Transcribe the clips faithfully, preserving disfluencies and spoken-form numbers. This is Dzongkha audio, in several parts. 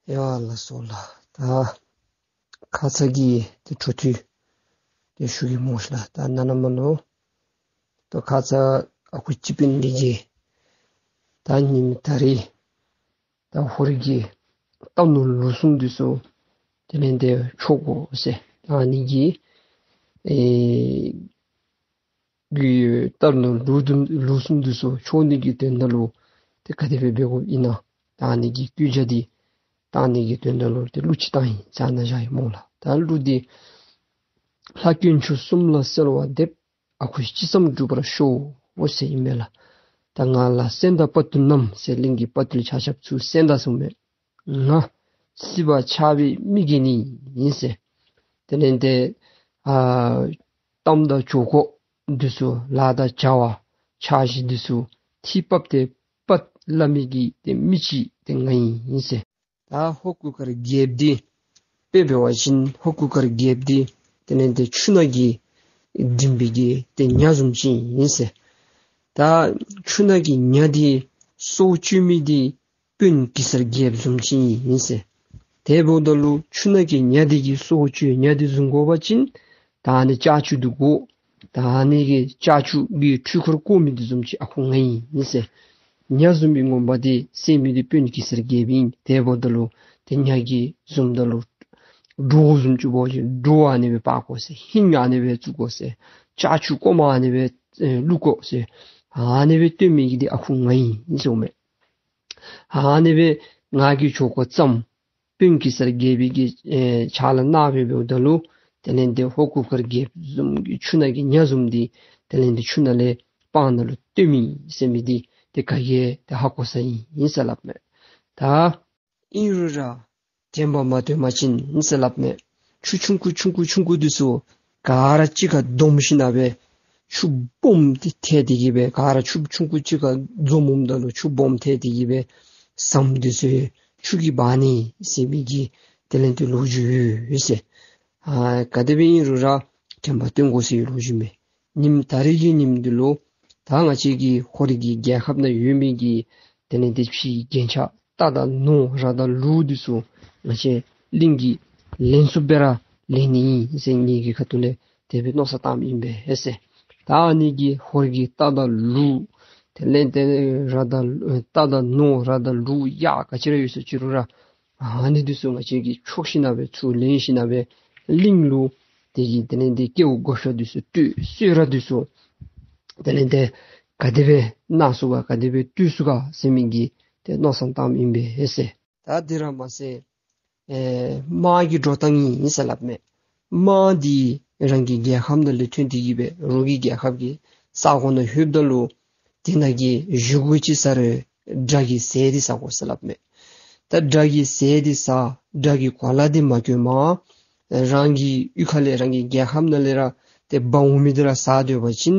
ཡ་ལགས་སོ་ལགས། ད་ཁ་ཙ་གི་ཏེ་འཕྲོ་མཐུད་དེ་ཞུ་གེ་སྨོ་ལགས། ད་ནཱ་ནཱ་མར་ལུ་ད་ཁ་ཙ་ཨ་ཁུ་སྤྱི་དཔོན་འདི་གིས་ད་ཉིནམ་ད་རིས་ད་ཧོར་གྱི་རྟ་ནོར་ལུག་གསུམ་འདི་ཚུ་དེ་ལས་ཏེ་འཕྱོག་དགོ་ཟེར། ད་ཨ་ནི་གི་ཨེ་གི་རྟ་ནོར་ལུག་གསུམ་ལུག་གསུམ་འདི་ཚུ་འཕྱོག་ནི་གི་དོན་དག་ལུ་ཏེ་ག་དེ་སྦེ་འབད་དགོཔ་ཨིན་ན། ད་ཨ་ནི་གི་བཀོད་རྒྱ་འདི་བཏང་ནི་གི་དོན་དག་ལུ་ཏེ་གླུ་ཅིག་བཏང་ཡི་ཟེར་ནཱ་བཞག་ཡི་སྨོ་ལགས། ད་གླུ་འདི་ལྷ་དཀོན་མཆོག་གསུམ་ལ་གསོལ་བ་འདེབས། ཨ་ཁུ་ཅི་བསམ་འགྲུབ་པར་ཤོག་འོ་ཟེར་ཨིན་མས་ལགས། ད་ང་ལ་སེང་སྟག་དཔའ་བརྟུལ་རྣམས་ཟེར་གླིང་གི་དཔའ་བརྟུལ་ཆ་ཁྱབ་ཚུར་སེང་སྟག་གསུངམ་མས། ང་སྲིད་པ་ཆགས་པའི་མི་རྒན་ཨིན་ཟེར། དེ་ལས་ཏེ་ཨ་གཏམ་དང་ཇུས་འགོད་འདི་ཚུ་ལཱ་དང་བྱ་བ་འཆར་གཞི་འདི་ཚུ་ཐིག་ཕབ་སྟེ་ཕབ་སླབ་མི་གི་ཏེ་མི་ཅིག་ཏེ་ང་ཨིན་ཟེར། ད་ཧོར་གུར་དཀར་རྒྱལཔོ་འདི་དཔེ་འབད་བ་ཅིན་ཧོར་གུར་དཀར་རྒྱལཔོ་འདི་དེ་ལས་ཏེ་ཆུ་ནང་གི་འགྲིམ་པའི་གི་ཏེ་ཉ་བཟུམ་ཅིག་ཨིན་ཟེར། ད་ཆུ་ནང་གི་ཉ་འདི་སྲོག་གཅོད་མི་འདི་དཔོན་གེ་སར་རྒྱལཔོ་བཟུམ་ཅིག་ཨིན་ཟེར། དེ་འབདཝ་ད་ལུ་ཆུ་ནང་གི་ཉ་འདི་གིས་སྲོག་གཅོད་ཉ་འདི་བཟུང་དགོ་པ་ཅིན་ད་ཨ་ནི་ལྕགས་ཀྱུ་འདི་དགོ། ད་ཨ་ནི་གི་ལྕགས་ཀྱུ་གི་འཕྲུལ་འཁོར་བཀོལ་མི་འདི་བཟུམ་ཅིག་ཨ་ཁུ་ང་ཨིན་ཟེར། ཉ་བཟུང་མི་ངོ་མ་འདི་བསད་མི་འདི་དཔོན་གེ་སར་རྒྱལཔོ་ཨིན། དེ་འབདཝ་ད་ལུ་ཏེ་ཉ་གིས་བཟུངམ་ད་ལུ་སྒྲོ་བཟུམ་ཅིག་འབད་བ་ཅིན་སྒྲོ་ཨ་ནི་སྦེ་འབག་དགོ་ཟེར། ཧིང་ཨ་ནི་སྦེ་བཙུགས་དགོ་ཟེར། ལྕགས་ཀྱུ་ཀོ་མ་ཨ་ནི་སྦེ་ཨེ་བླུག་དགོ་ཟེར། ཨ་ནི་སྦེ་སྟོན་མི་གི་འདི་ཨ་ཁུ་ང་ཨིན་ཟེརཝ་མས། ཨ་ནི་སྦེ་ང་གིས་ཆོ་ག་བརྩམས། དཔོན་གེ་སར་རྒྱལ་པོའི་གི་ཨེ་ཕྱག་ལཱ་གནང་སྦེ་འབདཝ་ད་ལུ་དེ་ལས་ཏེ་ཧོར་གུར་དཀར་རྒྱལཔོ་བཟུམ་གྱི་ཆུ་ནང་གི་ཉ་བཟུམ་འདི་དེ་ལས་ཏེ་ཆུ་ནང་ལས་སྤང་ནང་ལུ་བཏོན་མི་ཟེར་མི་འདི་ཏེ་ག་གིས་ཏེ་ཧ་གོ་ས་ཨིན་ཟེར་སླབ་མས། ད་ཨིན་རུང་ར་དྲན་པ་མ་བཏོན་པ་ཅིན་ཟེར་སླབ་མས། ཆུ་ཆུང་ཀུ་ཆུང་ཀུ་ཆུང་ཀུ་འདི་ཚུ་ག་ར་གཅིག་ཁར་བསྡོམས་ཞིནམ་སྦེ་ཆུ་སྦོམ་འདི་ཐལ་ཏེ་གི་སྦེ་ག་ར་ཆུ་ཆུང་ཀུ་གཅིག་ཁར་འཛོམསམ་ད་ལུ་ཆུ་སྦོམ་ཐལ་ཏེ་གི་སྦེ་ཟམ་འདི་ཚུ་ཆུ་གིས་འབག་ནི་ཟེར་མི་གི་དེ་ལས་ཏེ་ལོ་རྒྱུས་ཡོད་ཟེར། ཨ་ག་དེ་སྦེ་ཨིན་རུང་ར་དྲན་པ་བཏོན་དགོ་ཟེར་ལོ་རྒྱུས་མས། ཉིནམ་ད་རིས་ཀྱི་ཉིནམ་འདི་ལུ་ད་ང་བཅས་ཀྱི་ཧོར་གྱི་རྒྱལ་ཁབ་ནང་ཡོད་མི་གི་དེ་ལས་ཏེ་ཕྱིའི་རྒྱན་ཆ་རྟ་དང་ནོར་ར་དང་ལུག་འདི་ཚུ་ང་བཅས་གླིང་གིས་ལེན་ཚུགསཔ་སྦེ་ར་ལེན་ནི་ཨིན་ཟེར་ངེ་གི་ཁ་ཐུག་ལས་དེ་སྦེ་མནོ་བསམ་བཏངམ་ཨིན་པས་ཟེར། ད་ཨ་ནི་གི་ཧོར་གྱི་རྟ་དང་ལུག་དེ་ལས་ཏེ་ར་དང་རྟ་དང་ནོར་ར་དང་ལུག་གཡག་ག་ཅི་ར་ཡོད་ཟེར་ཅི་རུང་ར་ཨ་ནི་འདི་ཚུ་ང་བཅས་ཀྱིས་འཕྱོག་ཞིནམ་སྦེ་ཚུར་ལེན་ཞིནམ་སྦེ་གླིང་ལུ་དེ་གི་དེ་ལས་ཏེ་སྐལཝ་བགོ་བཤའ་འདི་ཚུ་སྤྲོད་གསོལ་རས་འདི་ཚུ་དེ་ལས་ཏེ་ག་དེ་སྦེ་གནང་ཚུགས་ག་ག་དེ་སྦེ་སྤྲོད་ཚུགས་ག་ཟེར་མི་གི་ཏེ་མནོ་བསམ་བཏངམ་ཨིན་པས་ཟེར། ད་དེ་ར་མ་ཚད་ཨེ་དམག་གི་འགྲོ་སྟངས་ཨིན་ཟེར་སླབ་མས། དམག་འདི་རང་གི་རྒྱལ་ཁབ་ནང་ལས་ཐོན་ཏེ་གི་སྦེ་རོགས་ཀྱི་རྒྱལ་ཁབ་ཀྱི་ས་ཁོངས་ནང་ལྷོདཔ་ད་ལུ་དེ་ནང་གི་བཞེས་སྒོ་ཅིག་ཟ་རུང་དགྲ་གི་ཟས་འདི་ཟ་དགོ་ཟེར་སླབ་མས། ད་དགྲ་གི་ཟས་འདི་ཟ་དགྲ་གི་གོ་ལ་འདི་མ་གྱོནམ་རང་གི་གཡུས་ཁ་ལས་རང་གི་རྒྱལ་ཁབ་ནང་ལས་ར་ཏེ་འབག་འོང་མི་འདི་ར་ཟ་སྡོད་པ་ཅིན་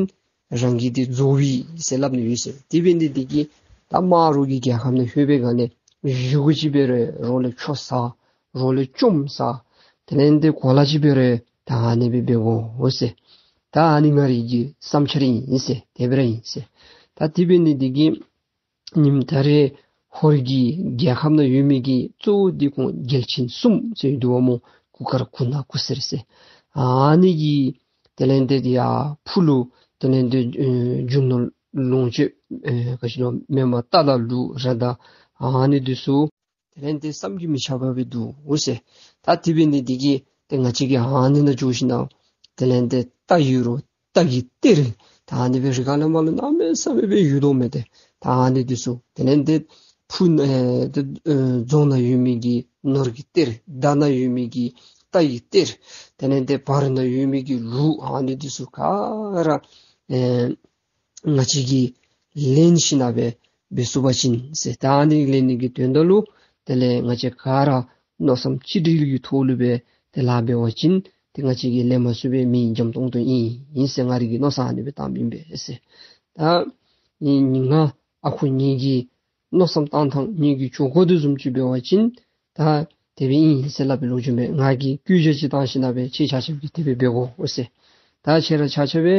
རང་གི་འདི་རྫོགས་པས་ཟེར་སླབ་ནི་ཡོད་ཟེར། དེ་འབད་ནི་འདི་གིས་ད་དམག་རོགས་ཀྱི་རྒྱལ་ཁབ་ནང་ལྷོད་པའི་སྒང་ལས་བཞེས་སྒོ་ཅིག་འབད་རུང་རོགས་ལས་ཆོ་ཟ། རོགས་ལས་བཅོམ་ཟ། དེ་ལས་ཏེ་གོ་ལ་ཅིག་འབད་རུང་ད་ཨ་ནི་སྦེ་འབད་དགོ་ཟེར། ད་ཨ་ནི་ང་རའི་གི་བསམ་འཆར་ཨིན་ཟེར། དེ་སྦེ་ར་ཨིན་ཟེར། ད་དེ་འབད་ནི་འདི་གིས་ཉིནམ་ད་རེས་ཧོར་གྱི་རྒྱལ་ཁབ་ནང་ཡོད་མི་གི་གཙོ་བོ་འདི་ཁོང་རྒྱལ་ཆེན་གསུམ་ཟེར་འདུག་པ་སྨོ། གུར་དཀར་གུར་ནག་གུར་སེར་ཟེར། ཨ་ནི་གི་དེ་ལས་ཏེ་ཡར་ཕུ་ལུ་དེ་ལས་ཏེ་ཨེ་རྒྱུ་ནོར་ལོངས་སྤྱོད་ཨེ་ག་ཅི་ལོ་མེན་པར་རྟ་དང་ལུག་ར་དང་ཨ་ནི་འདི་ཚུ་དེ་ལས་ཏེ་བསམ་གྱིས་མི་ཁྱབ་པ་སྦེ་འདུག་ཟེར། ད་དེ་འབད་ནི་འདི་གིས་ཏེ་ང་བཅས་ཀྱིས་ཨ་ནི་ནང་འགྱོ་ཞིནམ་དེ་ལས་ཏེ་རྟ་ཡོད་རུང་རྟ་གི་གཏེར་ད་ཨ་ནི་སྦེ་རི་ཁ་ལས་མར་ལུ་གནམ་མེད་ས་མེད་སྦེ་ཡོད་དོ་མས་ཏེ། ད་ཨ་ནི་འདི་ཚུ་དེ་ལས་ཏེ་ཕུ་ཨེ་ཏེ་ཨེ་རྫོང་ནང་ཡོད་མི་གི་ནོར་གྱི་གཏེར། མདའ་ནང་ཡོད་མི་གི་རྟ་ཡི་གཏེར། དེ་ལས་ཏེ་བར་ནང་ཡོད་མི་གི་ལུག་ཨ་ནི་འདི་ཚུ་ག་ར་ཨེ་ང་བཅས་ཀྱིས་ལེན་ཞིནམ་སྦེ་འབད་ཚུགས་པ་ཅིན་ཟེར། ད་ཨ་ནི་ལེན་ནི་གི་དོན་དག་ལུ་དེ་ལས་ང་བཅས་ག་ར་མནོ་བསམ་གཅིག་སྒྲིལ་གྱི་ཐོག་ལུ་སྦེ་ཏེ་ལཱ་འབད་བ་ཅིན་ཏེ་ང་བཅས་ཀྱིས་ལེན་མ་ཚུགས་པའི་མི་འཇམ་ཏོང་ཏོ་ཨིན་ཨིན་ཟེར་ང་རའི་གི་མནོ་བསམ་ཨ་ནི་སྦེ་བཏངམ་ཨིན་པས་ཟེར། ད་ཨིན་ང་ཨ་ཁུ་ངེ་གི་མནོ་བསམ་བཏང་ཐངས་ངེ་གི་ཆོ་ག་འདི་བཟུམ་ཅིག་འབད་བ་ཅིན་ད་དེ་སྦེ་ཨིན་ཟེར་སླབ་པའི་ལོ་རྒྱུས་མས། ང་གིས་བཀོད་རྒྱ་ཅིག་བཏང་ཞིནམ་སྦེ་ཁྱེད་ཆ་ཁྱབ་ཀྱིས་དེ་སྦེ་འབད་དགོ་ཟེར། ད་ཁྱེད་ར་ཆ་ཁྱབ་སྦེ་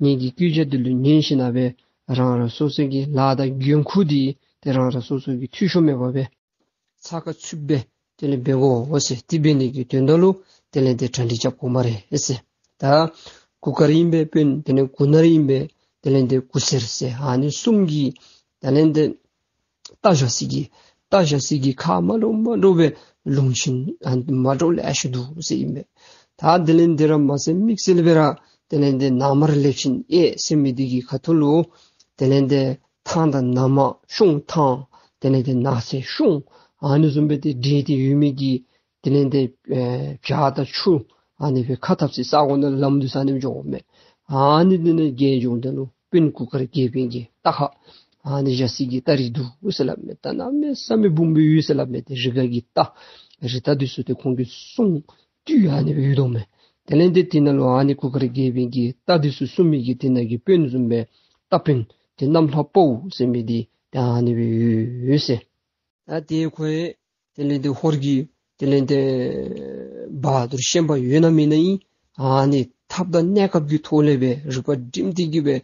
ངེ་གི་བཀོད་རྒྱ་འདི་ལུ་ཉན་ཞིནམ་སྦེ་རང་རང་སོ་སོ་གི་ལཱ་དང་འགན་ཁུར་འདི་ཏེ་རང་རང་སོ་སོ་གི་འཐུས་ཤོར་མེད་པར་སྦེ་ཚགས་ཁར་ཚུདཔ་སྦེ་ དེ་ལས་འབད་དགོ་ཟེར། དེ་འབད་ནི་གི་དོན་དག་ལུ་དེ་ལས་དེ་གྲ་སྒྲིག་རྐྱབ་དགོ་སྨ་རེ་ཟེར། ད་གུར་དཀར་ཨིན་པས་དཔོན། དེ་ལས་གུར་ནག་ཨིན་པས། དེ་ལས་དེ་གུར་སེར་ཟེར། ཨ་ནི་གསུམ་གྱི་དེ་ལས་དེ་རྟ་བཞག་ས་གི་རྟ་བཞག་ས་གི་ཁག་མ་འདྲཝ་མ་འདྲཝ་སྦེ་ལུང་ཆེན་ཨ་མ་འདྲཝ་ལེ་ཤ་འདུག་ཟེར་ཨིན་པས། ད་དེ་ལས་དེ་ར་མ་ཚད་དམིགས་བསལ་སྦེ་ར་དེ་ལས་དེ་ནགས་མར་ལེབ་ཆེན་གཡས་ཟེར་མི་དེ་གི་ཁ་ཐུག་ལུ་དེ་ལས་དེ་ཐང་དང་ནགས་མ་གཤོང་ཐང་དེ་ལས་དེ་ནགས་ཚལ་གཤོང་ཨ་ནི་བཟུམ་སྦེ་དེ་འདྲེས་ཏེ་ཡོད་མི་གི་དེ་ལས་དེ་ཨེ་བྱག་དང་ཆུ་ཨ་ནི་སྦེ་ཁ་འཐབ་སའི་ས་གོ་ནང་ལམ་འདི་ས་ནི་འགྱོཝ་མས། ཨ་ནི་དེ་ནང་བརྒལ་འགྱོཝ་ད་ལུ་དཔོན་གུར་དཀར་རྒྱལ་པོའི་གི་རྟ་ཁག་ཨ་ནི་བཞག་ས་གི་རྟ་རིགས་འདུག་ཟེར་སླབ་མས། རྟ་གནམ་མེད་ས་མེད་སྦོམ་སྦེ་ཡོད་ཟེར་སླབ་མས། དེ་རི་ཁ་གི་རྟ་རི་རྟ་འདི་ཚུ་དེ་ཁོང་གི་སྲུང་སྟོད་ཨ་ནི་སྦེ་ཡོད་དོ་མས། དེ་ལས་དེ་དེ་ནང་ལུ་ཨ་ནི་གུར་དཀར་རྒྱལ་པོའི་གི་རྟ་འདི་ཚུ་སྲུང་མི་གི་དེ་ནང་གི་དཔོན་བཟུམ་སྦེ་རྟ་དཔོན་དེ་གནམ་ལྷ་དཔའ་བོ་ཟེར་མི་དེ་དེ་ཨ་ནི་སྦེ་ཡོད་ཟེར། ད་དེ་ཁོ་ཡང་དེ་ལས་དེ་ཧོར་གྱི་དེ་ལས་དེ་བ་དུར་ཤན་པ་ཡོད་ན་མེད་ན་ཨིན། ཨ་ནི་ཐབས་དང་གནས་སྐབས་ཀྱི་ཐོག་ལས་སྦེ་རིག་པ་སྒྲིམ་སྟེ་གི་སྦེ་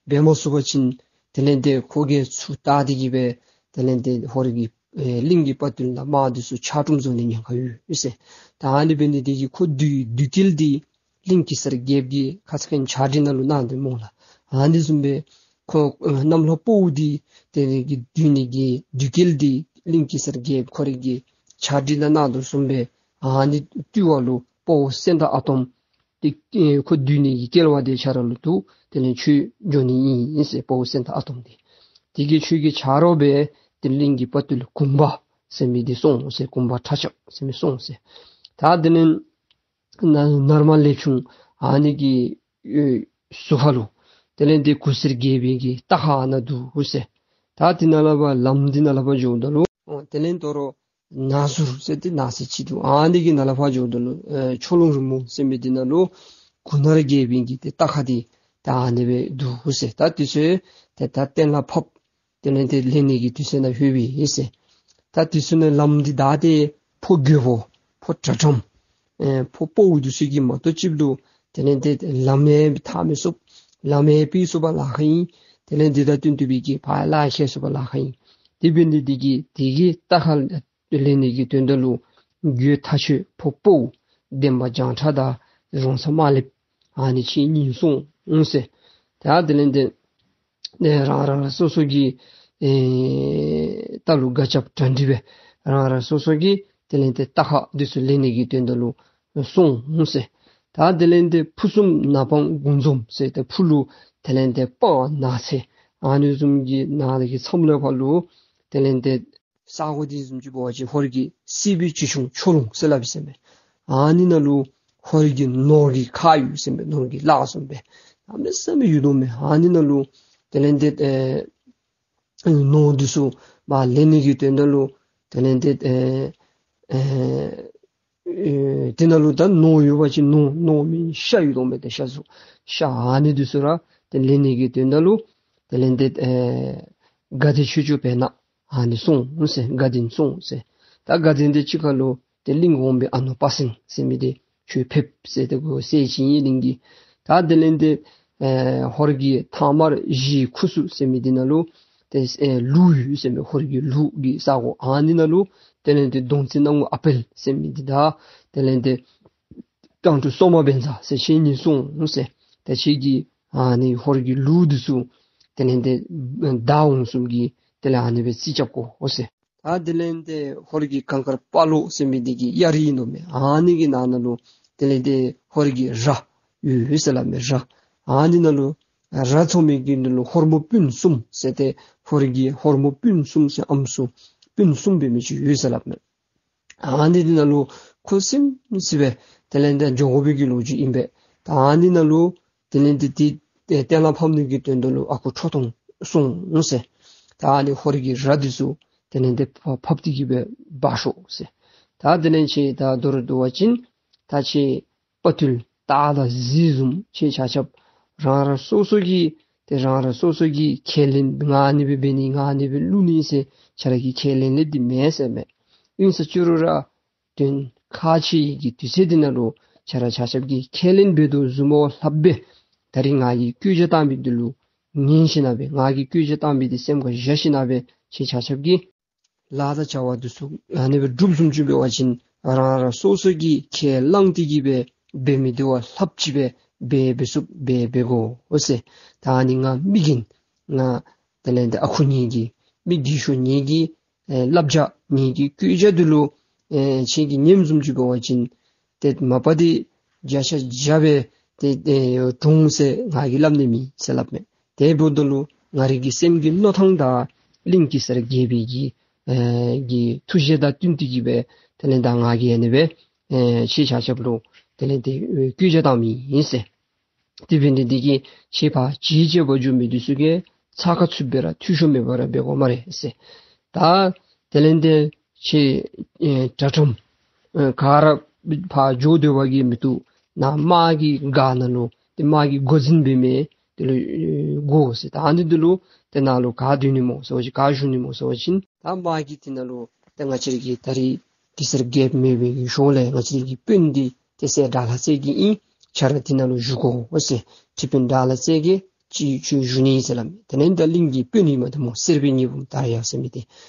འབད་མ་ཚུགས་པ་ཅིན་དེ་ལས་དེ་ཁོ་གིས་ཚུར་བལྟ་སྟེ་གི་སྦེ་དེ་ལས་དེ་ཧོར་གྱི་ཨེ་གླིང་གི་དཔའ་བརྟུལ་དང་དམག་འདི་ཚུ་ཆག་གྲུམ་བཟོ་ནི་ཉེན་ཁ་ཡོད་ཟེར། ད་ཨ་ནི་འབད་ནི་དེ་གིས་ཁོ་བདུད་བདུད་ཀྱི་དེ་གླིང་གེ་སར་རྒྱལཔོ་གི་ཁ་ཙ་ཁ་ཉིནམ་ཕྱག་བྲིས་ནང་ལུ་གནང་དོ་སྨོ་ལགས། ཨ་ནི་བཟུམ་སྦེ་ཁོ་ཨེ་གནམ་ལྷ་དཔའ་བོ་འདི་དེ་ནི་གི་བདུད་ནི་གི་བདུད་ཀྱི་དེ་གླིང་གེ་སར་རྒྱལཔོ་ཁོ་རའི་གི་ཕྱག་བྲིས་ནང་གནང་དོ་བཟུམ་སྦེ་ཨ་ནི་བཏུལ་བ་ལུ་དཔའ་བོ་སེང་སྟག་ཨ་དོམ་དེ་ཨེ་ཁོ་བདུད་ནི་གི་སྐལ་བ་དེ་ཆ་ར་ལུ་ཐུག་དེ་ལས་ཁྱོད་འགྱོ་ནི་ཨིན་ཟེར། དཔའ་བོ་སེང་སྟག་ཨ་དོམ་དེ་དེ་གིས་ཁྱོད་ཀྱི་ཆ་རོགས་སྦེ་དེ་གླིང་གི་དཔའ་བརྟུལ་གུང་པ་ཟེར་མི་དེ་སོང་ཟེར། གུང་པ་ཁྲ་ཆག་ཟེར་མི་སོང་ཟེར། ད་དེ་ལས་ན་ནར་མ་ལེབ་ཆུང་ཨ་ནི་གི་ཨེ་ཟུར་ཁ་ལུ་དེ་ལས་དེ་གུར་སེར་རྒྱལ་པོའི་གི་རྟ་ཁག་ཨ་ནཱ་འདུག་ཟེར། ད་དེ་ནང་ལས་ཕར་ལམ་འདི་ནང་ལས་ཕར་འགྱོཝ་ད་ལུ་ཨོ་དེ་ལས་དོ་རུང་ནགས་ཟུར་ཟེར་ཏེ་ནགས་ཚལ་ཅིག་འདུག། ཨ་ནི་གི་ནང་ལས་ཕར་འགྱོཝ་ད་ལུ་ཨེ་ཆོས་ལུང་རིང་མོ་ཟེར་མི་འདི་ནང་ལུ་གུར་ནག་རྒྱལ་པོའི་གི་དེ་རྟ་ཁག་དེ་ད་ཨ་ནི་སྦེ་འདུག་ཟེར། ད་དེ་ཚུ་དེ་ད་གཏན་ལ་ཕབ། དེ་ལས་དེ་ལེན་ནི་གི་དུས་ཚོད་ནང་ལྷོད་པས་ཟེར། ད་དེ་ཚུ་ནང་ལམ་འདི་བདའ་སྟེ་ཕོ་རྒོད་པོ་ཕོ་དྲག་དྲགས་ཨེ་ཕོ་དཔའ་བོ་འདི་ཚུ་གིས་མ་གཏོགས་ཅིག་ལུ་དེ་ལས་དེ་ལམ་ཡང་ཐར་མི་ཚུགས། ལམ་ཡང་ཕྱེ་ཚུགས་པར་ལཱ་ཁག་ཨིན། དེ་ལས་དེ་དང་བསྟུན་ཏེ་སྦེ་གི་ཕར་ལཱ་ཁག་ཚུགས་པར་ལཱ་ཁག་ཨིན། དེ་འབད་ནི་དེ་གིས་དེ་གི་རྟ་ཁག་ལེན་ནི་གི་དོན་དག་ལུ་རྒོད་ཐག་ཆོད་ཕོ་དཔའ་བོ་འདན་མ་བྱང་ཁྲ་དང་རོང་ཚ་དམར་ལེབ་ཨ་ནི་ཁྱེད་གཉིས་སོང་ཟེར། ད་དེ་ལས་དེ་ནས་རང་རང་སོ་སོ་གི་ཨེ་རྟ་ལུ་སྒ་རྐྱབ་གྲ་སྒྲིག་སྦེ་རང་རང་སོ་སོ་གི་དེ་ལས་དེ་རྟ་ཁག་འདི་ཚུ་ལེན་ནི་གི་དོན་དག་ལུ་སོང་ཟེར། ད་དེ་ལས་དེ་ཕུ་གསུམ་ནགས་སྤང་དགུ་འཛོམས་ཟེར་ཏེ་ཕུ་ལུ་དེ་ལས་དེ་སྤང་ནགས་ཚལ་ཨ་ནི་བཟུམ་གྱི་ནང་ལས་ཀྱི་མཚམས་ལས་ཕར་ལུ་དེ་ལས་དེ་ས་གོ་འདི་བཟུམ་ཅིག་འབད་བ་ཅིན་ཧོར་གྱི་སྲིད་པའི་ཆོས་སྐྱོང་ཆོས་ལུང་ཟེར་སླབ་ཨིན་ཟེར་མས། ཨ་ནི་ནང་ལུ་ཧོར་གྱི་ནོར་གྱི་ཁ་ཡོད་ཟེར་མས། ནོར་གྱི་ལག་བཟུམ་སྦེ་གནམ་མེད་ས་མེད་ཡོད་དོ་མས། ཨ་ནི་ནང་ལུ་དེ་ལས་དེ་ཨེ་ནོར་འདི་ཚུ་མར་ལེན་ནི་གི་དོན་དག་ལུ་དེ་ལས་དེ་ཨེ་ཨེ་ཨེ་དེ་ནང་ལུ་ད་ནོར་ཡོད་པ་ཅིན་ནོར་ནོར་མི་ཤ་ཡོད་དོ་མས། དེ་ཤ་ཚུ་ཤ་ཨ་ནི་འདི་ཚུ་ར་དེ་ལེན་ནི་གི་དོན་དག་ལུ་དེ་ལས་དེ་ཨེ་དགའ་ལྡན་ཆོས་སྐྱོང་བེར་ནག་ཨ་ནི་སོང་ཟེར། དགའ་ལྡན་སོང་ཟེར། ད་དགའ་ལྡན་དེ་གཅིག་ཁར་ལུ་དེ་གླིང་འོག་མའི་ཨ་ནོ་དཔའ་སེང་ཟེར་མི་དེ་ཁྱོད་ཕེབས་ཟེར་ཏེ་གོ་ཟེར་ཅི་ཨིན་གླིང་གི། ད་དེ་ལས་དེ་ཨེ་ཧོར་གྱི་ཐང་དམར་བཞིའི་ཁུ་ཚུར་ཟེར་མི་དེ་ནང་ལུ་དེ་ཨེ་ལུག་ཡོད་ཟེར་མི་ཧོར་གྱི་ལུག་གི་ས་གོ་ཨ་ནི་ནང་ལུ་དེ་ལས་དེ་གདོང་བཙན་སྣང་ངུ་ཨ་དཔལ་ཟེར་མི་དེ་དང་དེ་ལས་དེ་རྐང་དྲུག་སོ་མ་བཛྲ་ཟེར་ཁྱེད་གཉིས་སོང་ཟེར། ད་ཁྱེད་ཀྱིས་ཨ་ནི་ཧོར་གྱི་ལུག་འདི་ཚུ་དེ་ལས་དེ་བདའ་འོང་བཟུམ་གྱི་དེ་ལས་ཨ་ནི་སྦེ་རྩིས་རྐྱབ་དགོ་ཟེར། ད་དེ་ལས་དེ་ཧོར་གྱི་གངས་དཀར་དཔའ་ལོ་ཟེར་མི་དེ་གི་གཡའ་རི་ཨིན་དོ་མས། ཨ་ནི་གི་ནང་ན་ལུ་དེ་ལས་དེ་ཧོར་གྱི་ར་ཡོད་ཟེར་སླབ་མས། ར་ཨ་ནི་ནང་ལུ་ར་འཚོ་མི་གི་ནང་ལུ་ཧོར་མོ་སྤུན་གསུམ་ཟེར་ཏེ་ཧོར་གྱི་ཧོར་མོ་སྤུན་གསུམ་ཟེར་ཨམ་སྲུ་སྤུན་གསུམ་འབད་མི་ཅིག་ཡོད་ཟེར་སླབ་མས། ཨ་ནི་དེ་ནང་ལུ་ཁོ་སེམས་སྲིད་སྦེ་དེ་ལས་དེ་འགྱོ་དགོ་པའི་གི་ལོ་རྒྱུས་ཨིན་པས། ད་ཨ་ནི་ནང་ལུ་དེ་ལས་དེ་དེ་གཏན་ལ་ཕབ་ནི་གི་དོན་དག་ལུ་ཨ་ཁུ་ཁྲོ་ཐུང་སོང་ཟེར། ད་ཨ་ནི་ཧོར་གྱི་ར་འདི་ཚུ་དེ་ལས་དེ་ཕབ་སྟེ་གི་སྦེ་འབག་ཤོག་ཟེར། ད་དེ་ལས་ཁྱེད་ད་མདོར་བསྡུ་བ་ཅིན་ད་ཁྱེད་དཔའ་བརྟུལ་སྟག་དང་གཟིག་བཟུམ་ཁྱེད་ཆ་ཁྱབ་རང་རང་སོ་སོ་གི་དེ་རང་རང་སོ་སོ་གི་ཁས་ལེན་ང་ཨ་ནི་སྦེ་འབད་ནི་ང་ཨ་ནི་སྦེ་བླུག་ནི་ཟེར་ཁྱེད་ར་གི་ཁས་ལེན་ལས་འདི་མེད་ཟེར་མས། ཨིན་ས་ཅི་རུང་ར་དོན་ཁག་ཆེ་བའི་གི་དུས་ཚོད་འདི་ནང་ལུ་ཁྱེད་ར་ཆ་ཁྱབ་ཀྱིས་ཁས་ལེན་འབད་དོ་བཟུམ་སྦེ་ད་རིས་ང་གིས་བཀོད་རྒྱ་བཏང་མི་འདི་ལུ་ཉན་ཞིན་ན་སྦེ་ང་གིས་བཀོད་རྒྱ་བཏང་མི་འདི་སེམས་ཁར་བཞག་ཞིན་ན་སྦེ་ཁྱེད་ཆ་ཁྱབ་ཀྱིས་ ལཱ་དང་བྱ་བ་འདི་ཚུ་ཨ་ནི་སྦེ་སྒྲུབ་བཟུམ་ཅིག་འབད་བ་ཅིན་རང་རང་སོ་སོ་གིས་ཁས་བླངས་ཏེ་གི་སྦེ་འབད་མི་འདི་བ་ལྷགཔ་ཅིག་སྦེ་འབད་འབད་ཚུགསཔ་སྦེ་འབད་དགོ་ཟེར། ད་ཨ་ནི་ང་མི་རྒན་ང་དེ་ལས་འདི་ཨ་ཁུ་ངེ་གི་མི་རྒས་ཤོས་ངེ་གི་ཨེ་བསླབ་བྱ་ངེ་གི་བཀོད་རྒྱ་འདི་ལུ་ཨེ་ཁྱེད་ཀྱིས་ཉན་བཟུམ་ཅིག་འབད་བ་ཅིན་ཏེ་མ་པ་འདི་བརྒྱ་ཆ་བརྒྱ་སྦེ་ཏེ་ཨེ་འགྲུབ་འོང་ཟེར་ང་གིས་སླབ་ནི་མེད་ཟེར་སླབ་མས། དེ་འབདཝ་ད་ལུ་ང་རའི་གི་སེམས་ཀྱི་མནོ་ཐངས་དང་གླིང་གེ་སར་རྒྱལ་པོའི་གི་ཨེ་གི་ཐུགས་བཞེད་དང་བསྟུན་ཏེ་གི་སྦེ་དེ་ལས་ད་ང་གིས་ཨ་ནི་སྦེ་ཨེ་ཁྱེད་ཆ་ཁྱབ་ལུ་དེ་ལས་འདི་ཨེ་བཀོད་རྒྱ་བཏང་མི་ཨིན་ཟེར། དེ་འབད་ནི་འདི་གིས་ཁྱེད་ཕར་ཅིག་ཅིག་འབད་འགྱོ་མི་འདི་ཚུ་གིས་ཚ་ཁ་ཚུད་པའི་ར་འཐུས་ཤོར་མེད་པར་འབད་དགོ་སྨ་རེ་ཟེར། ད་དེ་ལས་འདི་ཁྱེད་ཨེ་དྲ་ཁྲོམ་ཨེ་ག་ར་ཕར་འགྱོ་སྡོད་པ་གིས་མི་བཏུབ། ནཱ་དམག་གི་སྒར་ནང་ལུ་ཏེ་དམག་གི་འགོ་འཛིན་འབད་མི་འདི་ལུ་ཨེ་དགོ་ཟེར། ད་ཨ་ནི་འདི་ལུ་ཏེ་ནཱ་ལུ་ག་སྡོད་ནི་སྨོ་ཟེར་བ་ཅིན་ག་བཞུགས་ནི་སྨོ་ཟེར་བ་ཅིན་ད་དམག་གི་དེ་ནང་ལུ་ཏེ་ང་བཅས་ར་གི་ད་རིས་གེ་སར་རྒྱལཔོ་མེད་པའི་གི་ཞོར་ལས་ང་བཅས་ར་གི་དཔོན་འདི་ཏེ་སྲས་དགྲ་ལྷ་རྩེ་རྒྱལ་ཨིན། ཁྱོད་ར་དེ་ནང་ལུ་བཞུགས་དགོ་ཟེར། ཁྲི་དཔོན་དགྲ་ལྷ་རྩེ་རྒྱལ་ཅིག་ཁྱོད་བཞུགས་ནི་ཟེར་སླབ་མས། དེ་ལས་ད་གླིང་གི་དཔོན་ཨིནམ་འདི་སྨོ་གསེར་པའི་ཉི་འབུམ་དར་ཡག་ཟེར་མི་འདི་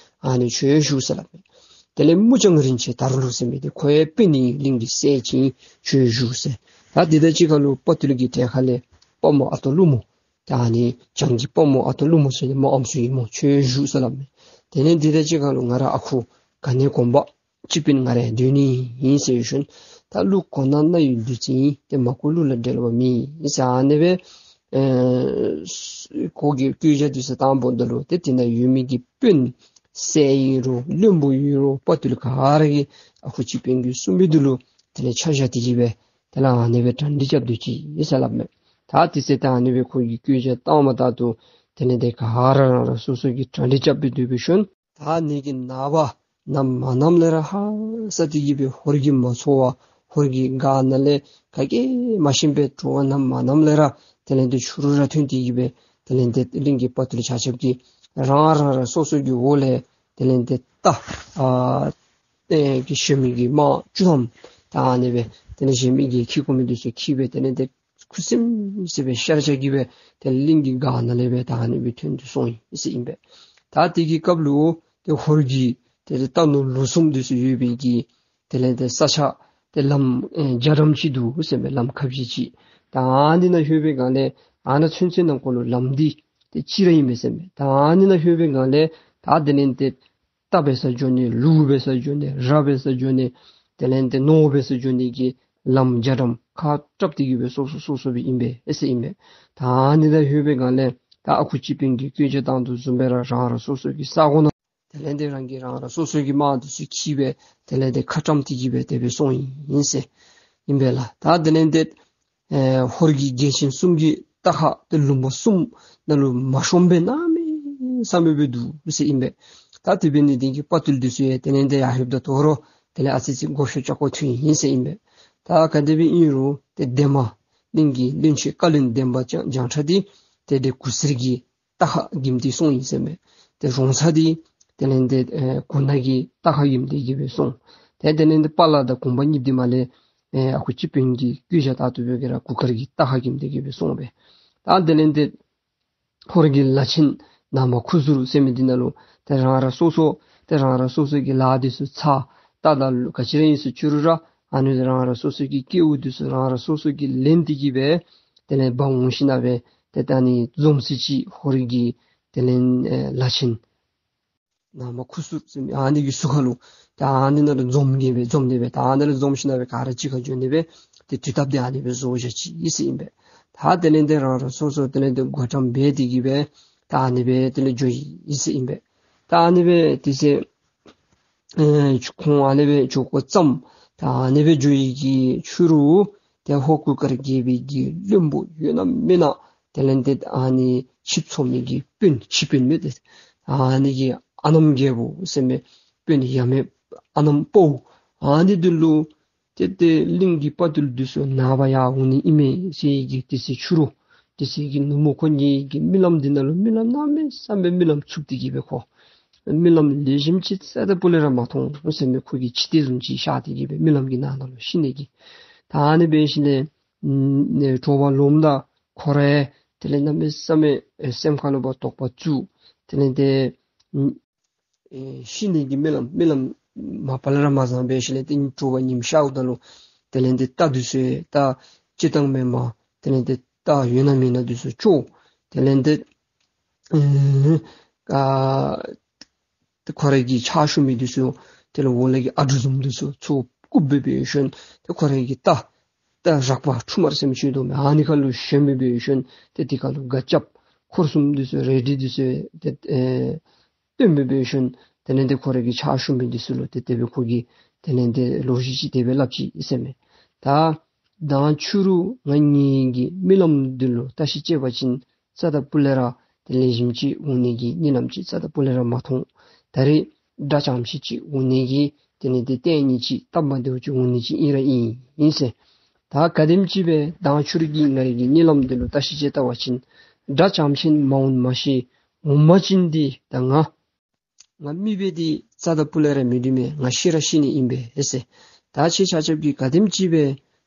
ཨ་ནི་ཁྱོད་བཞུགས་ཟེར་སླབ་མས། དེ་ལས་མུ་ལྕང་རིན་ཆེན་དར་ལུ་ཟེར་མི་འདི་ཁོ་ཡང་དཔོན་ཨིན། གླིང་གི་སྲས་ཅིག་ཨིན། ཁྱོད་བཞུགས་ཟེར། ད་དེ་དང་གཅིག་ཁར་ལུ་དཔའ་བརྟུལ་གྱི་གྲལ་ཁ་ལས་དཔའ་མོ་ཨ་སྟག་ཀླུ་མོ་ད་ཨ་ནི་བྱང་གི་དཔའ་མོ་ཨ་སྟག་ཀླུ་མོ་ཟེར་ནི་མོ་ཨམ་སྲུ་ཨིན་སྨོ། ཁྱོད་བཞུགས་ཟེར་སླབ་མས། དེ་ལས་དེ་དང་གཅིག་ཁར་ལུ་ང་ར་ཨ་ཁུ་ག་ནི་གོང་པ་སྤྱི་དཔོན་ང་ར་སྡོད་ནི་ཨིན་ཟེར་ཞུ་ནི། ད་ཀླུ་གོ་ན་རྣ་ཡི་བདུད་རྩི་ཨིན། ཏེ་མ་གོ་ཀླུ་ལ་འགྲེལ་བ་མེད་ཟེར་ཨ་ནི་སྦེ་ཨེ་ཁོ་གིས་བཀོད་རྒྱ་འདི་ཚུ་བཏང་འབདཝ་ད་ལུ་ཏེ་དེ་ནང་ཡོད་མི་གི་དཔོན་སྲས་ཨིན་རུང་བློན་པོ་ཨིན་རུང་དཔའ་བརྟུལ་ག་ར་གིས་ཨ་ཁུ་སྤྱི་དཔོན་གྱིས་གསུངས་མི་འདི་ལུ་དེ་ལས་ཆ་བཞག་སྟེ་གི་སྦེ་དེ་ལས་ཨ་ནི་སྦེ་གྲ་སྒྲིག་རྐྱབ་སྡོད་ཅི་ཨིན་ཟེར་སླབ་མས། ད་དེ་ཚེ་ད་ཨ་ནི་སྦེ་ཁོ་གིས་བཀོད་རྒྱ་བཏངམ་ད་ལུ་དེ་ལས་དེ་ག་ར་རང་རང་སོ་སོ་གི་གྲ་སྒྲིག་རྐྱབ་སྦེ་སྡོད་པའི་ཤུལ་ད་ནི་གི་ནངས་པ་གནམ་མ་གནམ་ལས་ར་ཧ་སག་སྟེ་གི་སྦེ་ཧོར་གྱིས་མ་ཚོར་བར་ཧོར་གྱི་སྒར་ནང་ལས་ག་གིས་མ་ཤེས་པར་དྲོ་པ་གནམ་མ་གནམ་ལས་ར་དེ་ལས་དེ་ཕྱི་རུ་ར་ཐོན་ཏེ་གི་སྦེ་དེ་ལས་དེ་གླིང་གི་དཔའ་བརྟུལ་ཆ་ཁྱབ་ཀྱིས་རང་རང་རང་སོ་སོ་གི་འོག་ལས་དེ་ལས་དེ་རྟ་ཨ་ཏེ་གི་ཞོན་མི་གི་དམག་བཅུ་ཐམ་ད་ཨ་ནི་སྦེ་དེ་ལས་གཞན་མི་གིས་འཁྱིད་དགོ་མི་འདི་ཚུ་འཁྱིད་སྦེ་དེ་ལས་དེ་ཁུ་སིམ་སི་སྦེ་ཤར་བྱ་གི་སྦེ་ཏེ་གླིང་གི་སྒར་ནང་ལས་སྦེ་ད་ཨ་ནི་སྦེ་ཐོན་ཏེ་སོང་ཡི་ཟེར་ཨིན་པས། ད་དེ་གི་སྐབས་ལུ་ཏེ་ཧོར་གྱི་ཏེ་རྟ་ནོར་ལུག་གསུམ་འདི་ཚུ་ཡོད་པའི་གི་དེ་ལས་ཏེ་ས་ཆ་ཏེ་ལམ་ཨེ་རྒྱ་གྲམ་ཅིག་འདུག་ཟེར་མས། ལམ་ཁ་བཞི་ཅིག། ད་ཨ་ནི་ནང་ལྷོད་པའི་སྒང་ལས་ཨ་ནཱ་ཚུན་ཚོད་ནང་འཁོད་ལུ་ལམ་འདི་ཏེ་གཅིག་ར་ཨིན་མས་ཟེར་མས། ད་ཨ་ནི་ནང་ལྷོད་པའི་སྒང་ལས་ད་དེ་ལས་ཏེ་རྟ་འབད་སར་འགྱོ་ནི་ལུག་འབད་སར་འགྱོ་ནི་ར་འབད་སར་འགྱོ་ནི་དེ་ལས་ཏེ་ནོར་འབད་སར་འགྱོ་ནི་གི་ལམ་རྒྱ་གྲམ་ཁག་བཀྲམ་སྟེ་གི་སྦེ་སོ་སོ་སོ་སོ་སྦེ་ཨིན་པས་ཨེ་ཟེར་ཨིན་པས། ད་ཨ་ནི་ནང་ལྷོད་པའི་སྒང་ལས་ད་ཨ་ཁུ་སྤྱི་དཔོན་གྱིས་བཀོད་རྒྱ་བཏང་དོ་བཟུམ་སྦེ་ར་རང་རང་སོ་སོ་གི་ས་གོ་ནང་དེ་ལས་ཏེ་རང་གིས་རང་རང་སོ་སོ་གི་དམག་འདི་ཚུ་འཁྱིད་སྦེ་དེ་ལས་ཏེ་ཁ་བཀྲམ་སྟེ་གི་སྦེ་དེ་སྦེ་སོང་ཡི་ཟེར་ཨིན་པས་ལགས། ད་དེ་ལས་ཏེ་ཨེ་ཧོར་གྱི་རྒྱལ་ཆེན་གསུམ་གྱི་རྟ་ཁག་ཏེ་ལུང་པ་གསུམ་ནང་ལུ་མ་ཤོངམ་སྦེ་གནམ་མེད་ས་མེད་སྦེ་འདུག་ཟེར་ཨིན་པས། ད་དེ་འབད་ནི་འདི་གིས་དཔའ་བརྟུལ་འདི་ཚུ་ཡང་དེ་ལས་ཏེ་ཡར་ལྷོདཔ་ད་དོ་རུང་དེ་ལས་ཨ་ཙི་ཅིག་མགོ་གཤོག་རྐྱབ་དགོཔ་ཐོན་ཡི་ཟེར་ཨིན་པས། ད་ག་དེ་སྦེ་ཨིན་རུང་ཏེ་འདན་མ་གླིང་གི་བློན་ཆེན་བཀའ་བློན་འདན་མ་བྱང་བྱང་ཁྲ་འདི་ཏེ་དེ་གུར་སེར་གྱི་རྟ་ཁག་འགེམས་ཏེ་སོང་ཡི་ཟེར་མས། ཏེ་རོང་ཚ་འདི་དེ་ལས་ཏེ་ཨེ་གུར་ནག་གི་རྟ་ཁག་འགེམས་ཏེ་གི་སྦེ་སོང་། ཏེ་དེ་ལས་ཏེ་དཔའ་ལ་དང་གུང་པ་གཉིས་འདི་མར་ལས་ཨེ་ཨ་ཁུ་སྤྱི་དཔོན་གྱིས་བཀོད་རྒྱ་བཏང་དོ་བཟུམ་སྦེ་ར་གུར་དཀར་གྱི་རྟ་ཁག་འགེམས་ཏེ་གི་སྦེ་སོང་པས། ད་དེ་ལས་ཏེ་ཧོར་གྱི་ལ་ཆེན་ནང་པ་ཁུ་ཟུར་ཟེར་མི་འདི་ནང་ལུ་ཏེ་རང་རང་སོ་སོ་ཏེ་རང་རང་སོ་སོ་གི་ལཱ་འདི་ཚུ་ཚར་ད་ད་ལུ་ག་ཅི་ར་ཨིན་ཟེར་ཅི་རུང་ར་ཨ་ནི་རང་རང་སོ་སོ་གི་སྐལཝ་འདི་ཚུ་རང་རང་སོ་སོ་གིས་ལེན་ཏེ་གི་སྦེ་དེ་ལས་འབག་འོང་ཞིནམ་སྦེ་ཏེ་ད་ཨ་ནི་འཛོམས་ས་ཅིག་ཧོར་གྱི་དེ་ལས་ཨེ་ལ་ཆེན་ནང་པ་ཁུ་ཟུར་ཟེར་མི་ཨ་ནི་གི་ཟུར་ཁ་ལུ་ད་ཨ་ནི་ནང་ལུ་འཛོམས་གེ་སྦེ་འཛོམས་ནི་སྦེ་ད་ཨ་ནི་ལུ་འཛོམས་ཞིནམ་སྦེ་ག་ར་གཅིག་ཁར་འགྱོ་ནི་སྦེ་ཏེ་དུས་ཐབས་འདི་ཨ་ནི་སྦེ་བཟོ་བཞག་ཅི་ཨིན་ཟེར་ཨིན་པས། ད་དེ་ལས་ཏེ་རང་རང་སོ་སོ་དེ་ལས་ཏེ་གོ་བཀྲམ་འབད་དེ་གི་སྦེ་ད་ཨ་ནི་སྦེ་དེ་ལས་འགྱོ་ཡི་ཨིན་ཟེར་ཨིན་པས། ད་ཨ་ནི་སྦེ་དེ་ཚེ་ཨེ་ཁོང་ཨ་ནི་སྦེ་འགྱོ་དགོཔ་ཙམ་ད་ཨ་ནི་སྦེ་འགྱོ་ཡི་གི་ཕྱི་རུ་ཏེ་ཧོར་གུར་དཀར་རྒྱལ་པོའི་གི་བློན་པོ་ཡོད་ན་མེད་ན་དེ་ལས་ཏེ་ཨ་ནི་ཆིབས་འཚོ་མི་གི་དཔོན་ཆིབས་དཔོན་མི་འདི་ཨ་ནི་གི་ཨ་ནམ་རྒྱལ་པོ་ཟེར་མི་དཔོན་ཡ་མེད་ཨ་ནམ་པོ་ཨ་ནི་འདི་ལུ་ཏེ་ཏེ་གླིང་གི་དཔའ་བརྟུལ་འདི་ཚུ་ནངས་པ་ཡར་འོང་ནི་ཨིན་མས་ཟེར་གི་དེ་ཚེ་ཕྱི་རུ་དེ་ཚེ་གི་ནུབ་མོ་ཁོ་གཉིས་ཀྱི་རྨི་ལམ་འདི་ནང་ལུ་རྨི་ལམ་གནམ་མེད་ས་མེད་རྨི་ལམ་འཚུབ་སྟེ་གི་སྦེ་ཁོ་རྨི་ལམ་ལེགས་ཤོམ་ཅིག་རྩ་དང་སྤུ་ལས་ར་མ་མཐོང་ཟེར་མས། ཁོ་གི་འཆི་ལྟས་བཟུམ་ཅིག་ཤར་ཏེ་གི་སྦེ་རྨི་ལམ་གྱི་ནང་ན་ལུ་ཤི་ནི་གི་ད་ཨ་ནི་འབད་ཞིནམ་ལས་ཨམ་ནི་དྲོ་པ་ལོངམ་ད་ཁོ་ར་དེ་ལས་གནམ་མེད་ས་མེད་ཨེ་སེམས་ཁ་ལུ་འབད་དོགས་པ་བཙུགས། དེ་ལས་ཏེ་ཨམ་ ཨེ་ཤི་ནི་གི་རྨི་ལམ་རྨི་ལམ་མ་པ་ལས་ར་མ་བཟང་པས་ཤི་ལས་ཏེ་དྲོ་པ་ཉིམ་ཤརཝ་ད་ལུ་དེ་ལས་ཏེ་རྟ་འདི་ཚུ་ཡང་རྟ་སྤྱིར་བཏང་མེན་པར་དེ་ལས་ཏེ་རྟ་ཡོད་ན་མེད་ན་འདི་ཚུ་བཅོ། དེ་ལས་ཏེ་ཨེ་ཨ་ཏེ་ཁོ་རའི་གི་ཕྱག་ཞུ་མི་འདི་ཚུ་དེ་ལས་འོག་ལས་ཀྱི་ཨ་གྲུ་བཟུམ་འདི་ཚུ་ཚུར་བཀུག་སྦེ་འབད་ཞིནམ་ཏེ་ཁོ་རའི་གི་རྟ་རྟ་རགས་པ་ཁྲུ་དམར་ཟེར་མི་ཅིག་འདུག་མས། ཨ་ནི་ཁ་ལུ་ཞོན་སྦེ་འབད་ཞིནམ་ཏེ་དེ་ཁ་ལུ་སྒ་རྐྱབ་འཁོར་གསུམ་འདི་ཚུ་རལ་གྲི་འདི་ཚུ་ཏེ་ཨེ་བཏོན་སྦེ་འབད་ཞིནམ་དེ་ལས་ཏེ་ཁོ་རའི་གི་ཕྱག་ཞུ་མི་འདི་ཚུ་ལུ་ཏེ་དེ་སྦེ་ཁོ་གིས་དེ་ལས་ཏེ་ལོ་རྒྱུས་ཅིག་དེ་སྦེ་སླབ་ཅི་ཟེར་མས། ད་མདང་ཕྱི་རུ་ང་ངེ་གི་རྨི་ལམ་འདི་ལུ་བརྟག་ཞིབ་དཔྱད་པ་ཅིན་རྩ་དང་སྤུ་ལས་ར་ཏེ་ལེགས་ཤོམ་ཅིག་འོང་ནི་གི་གཉིད་ལམ་ཅིག་རྩ་དང་སྤུ་ལས་ར་མ་མཐོང་། ད་རེས་དགྲ་ཙམ་ཅིག་ཅིག་འོང་ནི་གི་དེ་ལས་ཏེ་ལྟས་ངན་ཅིག་སྟབས་མ་བདེཝ་ཅིག་འོང་ནི་ཅིག་ཨིན་ར་ཨིན་ཨིན་ཟེར། ད་ག་དེམ་ཅིག་སྦེ་མདང་ཕྱི་རུ་གི་ང་རའི་གི་གཉིད་ལམ་འདི་ལུ་བརྟག་ཞིབ་དཔྱད་བལྟ་བ་ཅིན་དགྲ་ཙམ་ཅིག་མ་འོང་མ་ཤེས། འོང་པ་ཅིན་འདི་ད་ང་ང་མེདཔ་འདི་རྩ་དང་སྤུ་ལས་ར་མི་འདུག་མས། ང་ཤི་ར་ཤི་ནི་ཨིན་པས་ཨེ་ཟེར། ད་ཁྱེད་ཆ་ཁྱབ་ཀྱིས་ག་དེམ་ཅིག་སྦེ་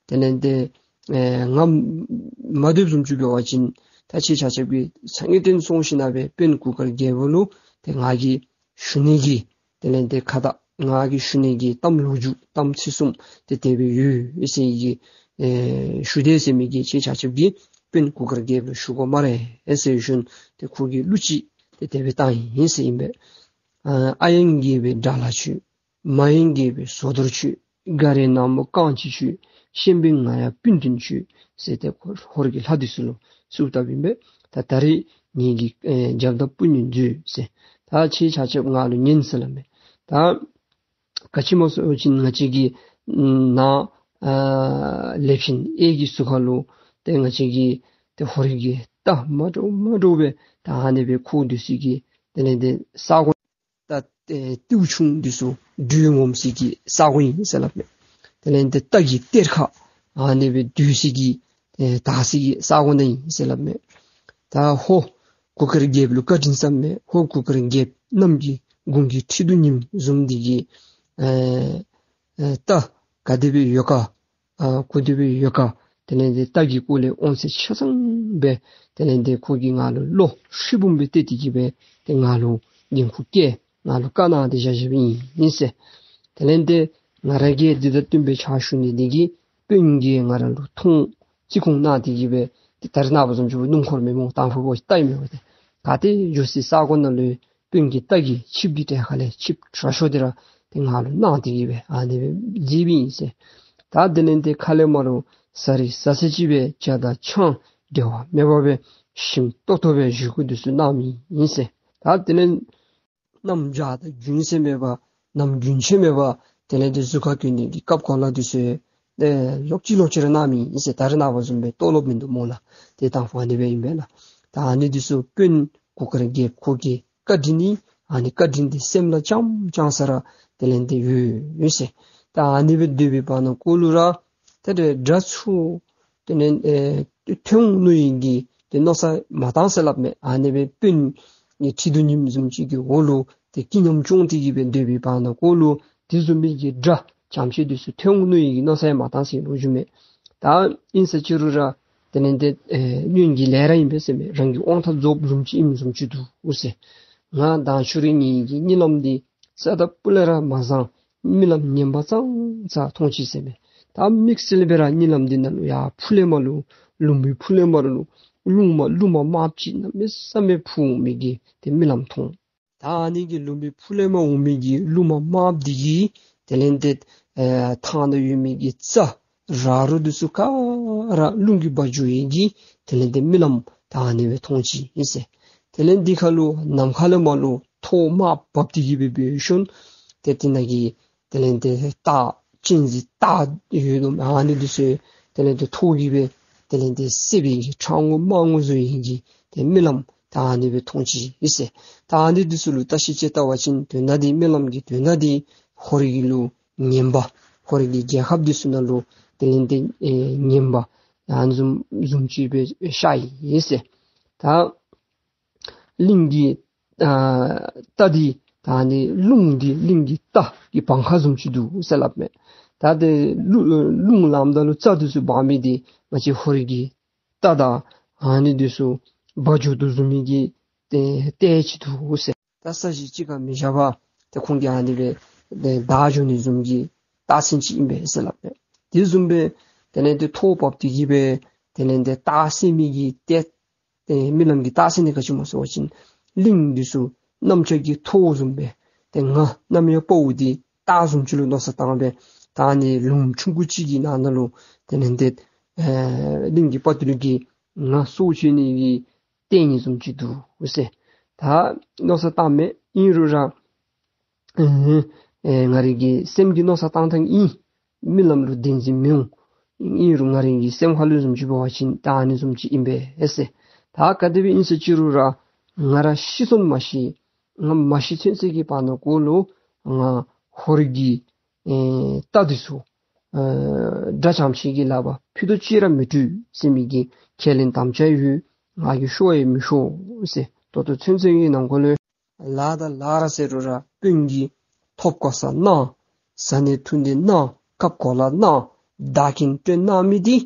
དེ་ལས་ཏེ་ཨེ་ང་མ་སྡོདཔ་བཟུམ་ཅིག་འབད་བ་ཅིན་ད་ཁྱེད་ཆ་ཁྱབ་ཀྱིས་སང་ཉིན་སྟོན་སོང་ཞིནམ་སྦེ་དཔོན་གུར་དཀར་རྒྱལཔོ་ལུ་ཏེ་ང་གིས་ཞུ་ནི་གི་དེ་ལས་ཏེ་ཁ་བརྡ་ང་གིས་ཞུ་ནི་གི་གཏམ་ལོ་རྒྱུས་གཏམ་ཚིག་གསུམ་ཏེ་དེ་སྦེ་ཡོད་ཟེར་གི་ཨེ་ཞུ་དེས་ཟེར་མི་གི་ཁྱེད་ཆ་ཁྱབ་ཀྱིས་དཔོན་གུར་དཀར་རྒྱལཔོ་ལུ་ཞུ་དགོ་སྨ་རེ་ཨེ་ཟེར་ཞུ་ནི། ཏེ་ཁོ་གིས་གླུ་ཅིག་ཏེ་དེ་སྦེ་བཏང་ཡི་ཟེར་ཨིན་པས། ཨ་ཨ་ཡང་རྒྱལ་པོའི་དགྲ་ལྷ་ཁྱོད། མ་ཡང་རྒྱལ་པོའི་ཟོ་དོར་ཁྱོད། ག་རེ་ནག་མོ་རྐང་གཅིག་ཁྱོད། ཤན་པའི་ང་ཡང་སྤུན་བདུན་ཁྱོད། ཟེར་ཏེ་ཁོ་ཧོར་གྱི་ལྷ་འདི་ཚུ་ལུ་གསོལཝ་བཏབ་ཨིན་པས། ད་ད་རེས་ངེ་གི་ཨེ་རྒྱབ་དང་དཔུང་གཉེན་མཛོད་ཟེར། ད་ཁྱེད་ཆ་ཁྱབ་ང་ལུ་ཉན་ཟེར་སླབ་མས། ད་ག་ཅི་སྨོ་ཟེར་བ་ཅིན་ང་བཅས་ཀྱི་ནཱ་ཨ་ལེབ་ཤིང་གཡས་ཀྱི་ཟུར་ཁ་ལུ་ཏེ་ང་བཅས་ཀྱི་ཏེ་ཧོར་གྱི་རྟ་མ་འདྲཝ་མ་འདྲཝ་སྦེ་ད་ཨ་ནི་སྦེ་ཁུག་སྡོད་སའི་གི་དེ་ལས་ཏེ་ས་གོ་ད་ཏེ་ཏིའུ་ཆུང་འདི་ཚུ་སྦྲུལ་ངོམ་སའི་གི་ས་གོ་ཨིན་ཟེར་སླབ་མས། དེ་ལས་ཏེ་རྟ་གི་གཏེར་ཁ་ཨ་ནི་སྦེ་སྡོད་སའི་གི་ཨེ་དག་སའི་གི་ས་གོ་ནང་ཨིན་ཟེར་སླབ་མས། ད་ཧོར་གུར་དཀར་རྒྱལཔོ་ལུ་བཀའ་དྲིན་བསམ་མས། ཧོར་གུར་དཀར་རྒྱལཔོ་གནམ་གྱི་དགུང་གི་ཁྲི་གདུགས་ཉིམ་བཟུམ་འདི་གིས་ཨེ་ཨེ་རྟ་ག་དེ་སྦེ་ཡོད་ག་ཨ་ག་དེ་སྦེ་ཡོད་ག་དེ་ལས་ཏེ་རྟ་གི་སྐོར་ལས་དབང་ཚད་ཆ་ཚང་སྦེ་དེ་ལས་ཏེ་ཁོ་གིས་ང་ལུ་བློ་ཧྲིལ་བུམ་སྦེ་གཏད་དེ་གི་སྦེ་ཏེ་ང་ལུ་འགན་ཁུར་བཀལ། ང་ལུ་བཀའ་གནང་སྟེ་བཞག་བཞགཔ་ཨིན་ཨིན་ཟེར། དེ་ལས་ཏེ་ང་ར་གིས་འདི་དང་བསྟུན་པའི་ཕྱག་ཞུ་ནི་འདི་གིས་དཔོན་གྱིས་ང་ར་ལུ་མཐོང་བརྩི་སྐོང་གནང་སྟེ་གི་སྦེ་ཏེ་ད་རེས་ནངས་པ་བཟུམ་ཅིག་སྦེ་སྣུམ་འཁོར་མེད་སྨོ། དང་ཕུ་བོ་ལྟ་ཡི་མེད་པ་ཏེ་ག་ཏེ་འགྱོ་སའི་ས་གོ་ནང་ལུ་དཔོན་གྱི་རྟ་གི་ཆིབས་ཀྱི་གྲལ་ཁ་ལས་ཆིབས་དྲག་ཤོས་འདི་ར་ཏེ་ང་ལུ་གནང་སྟེ་གི་སྦེ་ཨ་ནི་སྦེ་མཛད་པའི་ཨིན་ཟེར། ད་དེ་ལས་ཏེ་ཁ་ལས་མར་ལུ་ཟ་རི་ཟ་ཟི་ཅིག་སྦེ་ཇ་དང་ཆང་འབྲལ་བ་མེད་པར་སྦེ་ཞིམ་ཏོག་ཏོ་སྦེ་བཞེས་སྒོ་འདི་ཚུ་གནང་མི་ཨིན་ཟེར། ད་དེ་ལས་གནམ་བྱཱར་དང་རྒྱུན་ཆད་མེད་པར་གནམ་རྒྱུན་ཆད་མེད་པར་དེ་ལས་ཏེ་གཟུགས་ཁར་གྱོན་ནི་གི་བཀབ་གོ་ལ་འདི་ཚུ་ཨེ་ལོག་ཅི་ལོག་ཅི་ར་གནང་མི་ཨིན་ཟེར། ད་རེས་ནངས་པ་བཟུམ་སྦེ་ཏོ་ལོབ་མིན་འདུག་སྨོ་ལགས། ཏེ་དང་ཕུ་ཨ་ནི་སྦེ་ཨིན་པས་ལགས། ད་ཨ་ནི་འདི་ཚུ་དཔོན་གུར་དཀར་རྒྱལཔོ་ཁོ་གི་བཀའ་དྲིན་ཨིན། ཨ་ནི་བཀའ་དྲིན་འདི་སེམས་ལུ་བཅངས་བཅངས་ས་ར་དེ་ལས་ཏེ་ཡོད་ཡོད་ཟེར། ད་ཨ་ནི་སྦེ་སྡོད་པའི་བར་ན་ཀོ་ལུ་ར་ཏེ་དེ་དགྲ་ཚུ་དེ་ལས་ཨེ་ཐོན་འོང་མནོ་ཡི་གི་ཏེ་མནོ་བསམ་མ་བཏང་ཟེར་སླབ་མས། ཨ་ནི་སྦེ་དཔོན་ནི་ཁྲི་གདུགས་ཉིམ་བཟུམ་ཅིག་གི་འོག་ལུ་ཏེ་སྐྱིད་ཉམས་སྐྱོང་སྟེ་གི་སྦེ་སྡོད་པའི་བར་ན་ཀོ་ལུ་དེ་བཟུམ་མའི་གི་དགྲ་ཙམ་ཅིག་འདི་ཚུ་ཐོན་འོང་མནོ་ཡི་གི་མནོ་བསམ་མ་བཏང་ཟེར་ལོ་རྒྱུས་མས། ད་ཨིན་ཟེར་ཅི་རུང་ར་དེ་ལས་ཏེ་ཨེ་སྔོན་གྱི་ལས་ར་ཨིན་པས་ཟེར་མས། རང་གི་དབང་ཐང་རྫོགསཔ་བཟུམ་ཅིག་ཨིནམ་བཟུམ་ཅིག་འདུག་ཟེར། ང་མདང་ཕྱི་རུ་ངེ་གི་གཉིད་ལམ་འདི་རྩ་དང་སྤུ་ལས་ར་མ་བཟང་། རྨི་ལམ་ངན་པ་ཙང་ཙ་མཐོང་ཅི་ཟེར་མས། ད་དམིགས་བསལ་སྦེ་ར་གཉིད་ལམ་འདི་ནང་ལུ་ཡར་ཕུ་ལས་མར་ལུ་ལུང་པའི་ཕུ་ལས་མར་ལུ་རླུང་མ་རླུང་མ་དམརཔོ་ཅིག་གནམ་མེད་ས་མེད་ཕུ་འོང་མི་གི་ཏེ་རྨི་ལམ་མཐོང་། ད་ཨ་ནི་གི་ལུང་པའི་ཕུ་ལས་མར་འོང་མི་གི་རླུང་མ་དམརཔོ་འདི་གིས་དེ་ལས་ཏེ་ཨེ་ཐང་ནང་ཡོད་མི་གི་རྩྭ་ར་རོ་འདི་ཚུ་ག་ར་རླུང་གིས་འབག་འགྱོ་ཡི་གི་དེ་ལས་ཏེ་རྨི་ལམ་ད་ཨ་ནི་སྦེ་མཐོང་ཅི་ཨིན་ཟེར། དེ་ལས་འདི་ཁ་ལུ་ནམ་མཁའ་ལས་མར་ལུ་ཐོག་དམརཔོ་བབས་ཏེ་གི་སྦེ་འབད་ཞིནམ་ཏེ་དེ་ནང་གི་དེ་ལས་ཏེ་སྟག་གཅན་གཟན་སྟག་ཡོད་དོ་མས། ཨ་ནི་འདི་ཚུ་དེ་ལས་ཏེ་ཐོག་གིས་སྦེ་དེ་ལས་ཏེ་བསད་པའི་གི་ཁྲག་འགོ་དམར་འགོ་བཟོ་ཡི་གི་ཏེ་རྨི་ལམ་ད་ཨ་ནི་སྦེ་མཐོང་ཅི་ཨིན་ཟེར། ད་ཨ་ནི་འདི་ཚུ་ལུ་བརྟག་ཞིབ་དཔྱད་བལྟ་བ་ཅིན་དོན་དག་འདི་རྨི་ལམ་གྱི་དོན་དག་འདི་ཧོར་གྱི་ལུ་ངན་པ་ཧོར་གྱི་རྒྱལ་ཁབ་འདི་ཚུ་ནང་ལུ་དེ་ལས་ཏེ་ཨེ་ངན་པ་ཨ་ནི་བཟུམ་བཟུམ་ཅིག་སྦེ་ཤར་ཡི་ཟེར། ད་གླིང་གི་ཨ་རྟ་འདི་ད་ཨ་ནི་རླུང་འདི་གླིང་གི་རྟ་གི་བང་ཁ་བཟུམ་ཅིག་འདུག་ཟེར་སླབ་མས། ད་དེ་རླུ་རླུང་ལངམ་ད་ལུ་རྩྭ་འདི་ཚུ་འབག་མི་འདི་ང་བཅས་ཧོར་གྱི་རྟ་དང་ཨ་ནི་འདི་ཚུ་འབག་འགྱོ་དོ་བཟུམ་མའི་གི་ཏེ་ལྟས་ཅིག་འདུག་ཟེར། ད་ས་གཞི་གཅིག་ཁར་མི་བཞག་པར་ ཏེ་ཁོང་གིས་ཨ་ནི་སྦེ་ཏེ་བདའ་འགྱོ་ནི་བཟུམ་གྱི་རྟགས་མཚན་ཅིག་ཨིན་པས་ཟེར་སླབ་མས། དེ་བཟུམ་སྦེ་དེ་ལས་ཏེ་ཐོག་བབས་ཏེ་གི་སྦེ་དེ་ལས་ཏེ་རྟགས་གསལ་མི་གི་ཏེ་ཏེ་རྨི་ལམ་གྱི་རྟགས་གསལ་ནི་ག་ཅི་སྨོ་ཟེར་བ་ཅིན་གླིང་འདི་ཚུ་གནམ་ལྕགས་ཀྱི་ཐོག་བཟུམ་སྦེ་ཏེ་ང་གནམ་ཡོ་དཔའ་བོ་འདི་རྟགས་བཟུམ་ཅིག་ལུ་མནོ་བསམ་བཏང་སྦེ་ད་ཨ་ནི་ལུངམ་ཆུང་ཀུ་ཅིག་གི་ནང་ན་ལུ་དེ་ལས་ཏེ་ཨེ་གླིང་གི་དཔའ་རྟུལ་གྱིས་ང་སྲོག་བཅད་ནི་གི་ལྟས་ངན་བཟུམ་ཅིག་འདུག་ཟེར་ད་མནོ་བསམ་བཏངམ་མས། ཨིན་རུང་ར་ཨེ་ཨེ་ང་རའི་གི་སེམས་ཀྱི་མནོ་བསམ་བཏང་ཐངས་ཨིན། རྨི་ལམ་ལུ་བདེན་འཛིན་མི་འོང་། ཨིན་རུང་ང་རའི་གི་སེམས་ཁ་ལུ་བཟུམ་ཅིག་འབད་བ་ཅིན་ད་ཨ་ནི་བཟུམ་ཅིག་ཨིན་པས་ཟེར། ད་ག་དེ་སྦེ་ཨིན་ཟེར་ཅི་རུང་ར་ང་ར་ཤི་སོང་མ་ཤེས། ང་མ་ཤི་ཚུན་ཚོད་ཀྱི་བར་ན་ཀོ་ལུ་ང་ཧོར་གྱི་ཨེ་རྟ་འདི་ཚུ་ཨེ་དགྲ་ཙམ་ཅིག་གི་ལག་པར་ཕུད་རྡོག་གཅིག་ར་མི་སྤྲོད་ཟེར་མི་གི་ཁས་ལེན་དམ་བཅའ་ཡོད། ང་གིས་ཤོར་ཡང་མི་ཤོར་ཟེར། ད་ལྟོ་ཚུན་ཚོད་ཀྱི་ནང་འཁོད་ལུ་ལ་དང་ལ་ར་ཟེར་རུང་ར་དཔོན་གྱིས་ཐོབ་གོ་ས་གནང་། བཟའ་ནི་འཐུང་ནི་གནང་། བཀབ་གོ་ལ་གནང་། བདག་རྐྱེན་སྤྲོད་གནང་མི་འདི་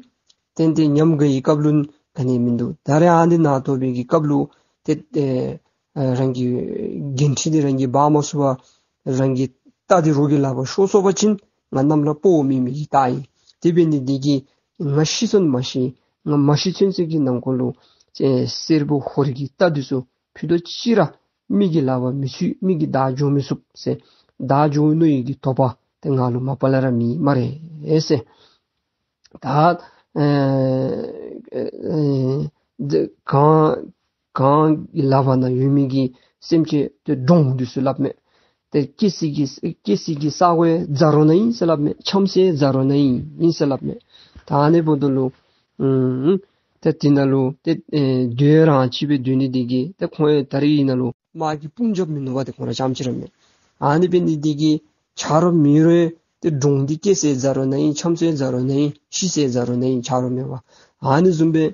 ཏན་ཏན་ཉམས་དགའ་བའི་སྐབས་ལུ་ག་ནི་མིན་འདུག། ད་རེས་ཨ་འདི་ནང་ཐོབ་པའི་གི་སྐབས་ལུ་ཏེ་ཨེ་ཨེ་རང་གི་འགན་འཁྲི་འདི་རང་གིས་འབག་མ་ཚུགས་པར་རང་གི་རྟ་འདི་རོགས་ཀྱི་ལག་པར་ཤོར་སོང་པ་ཅིན་ང་གནམ་ལྷ་དཔའ་བོ་མེན་མི་གི་རྟགས་ཨིན། དེ་འབད་ནི་འདི་གིས་ང་ཤི་སོང་མ་ཤེས། ང་མ་ཤི་ཚུན་ཚོད་ཀྱི་ནང་འཁོད་ལུ་ཨེ་སེར་པོ་ཧོར་གྱི་རྟ་འདི་ཚུ་ཕུད་རྡོག་གཅིག་ར་མི་གི་ལག་པར་མི་ཚུད། མི་གིས་བདའ་འགྱོ་མི་ཚུགས་ཟེར། བདའ་འགྱོ་ནི་ཡི་གི་དོགས་པ་ཏེ་ང་ལུ་མ་པ་ལས་ར་མེད་སྨ་རེ་ཟེར། ད་ཨེ་ཨེ་གངས་གངས་ཀྱི་ལ་བར་ན་ཡོད་མི་གི་སེམས་ཅན་ཏེ་འབྲོང་འདི་ཚུ་སླབ་མས། ཏེ་སྐྱེ་སྲིད་ཀྱི་སྐྱེ་སྲིད་ཀྱི་ས་གོ་ཡང་རྫ་རོང་ན་ཨིན་ཟེར་སླབ་མས། འཁྱམས་ས་ཡང་རྫ་རོང་ན་ཨིན་ཟེར་སླབ་མས། ད་ཨ་ནི་འབདཝ་ད་ལུ་ཨུམ་ཏེ་དེ་ནང་ལུ་ཏེ་ཨེ་སྡོད་རང་ཅིག་སྦེ་སྡོད་ནི་འདི་གིས་ཏེ་ཁོང་ཡང་ད་རིས་ཨིན་ན་ལུ་དམག་གི་དཔུང་རྒྱབ་མིན་ནུག་པ། ཏེ་ཁོང་ར་རྐྱངམ་ཅིག་ར་མས། ཨ་ནི་འབད་ནི་འདི་གིས་ཆ་རོགས་མེད་རུང་ཏེ་འབྲོང་འདི་སྐྱེ་ས་ཡང་རྫ་རོང་ན་ཨིན། འཁྱམས་ས་ཡང་རྫ་རོང་ན་ཨིན། ཤི་ས་ཡང་རྫ་རོང་ན་ཨིན། ཆ་རོགས་མེད་པ། ཨ་ནི་བཟུམ་སྦེ་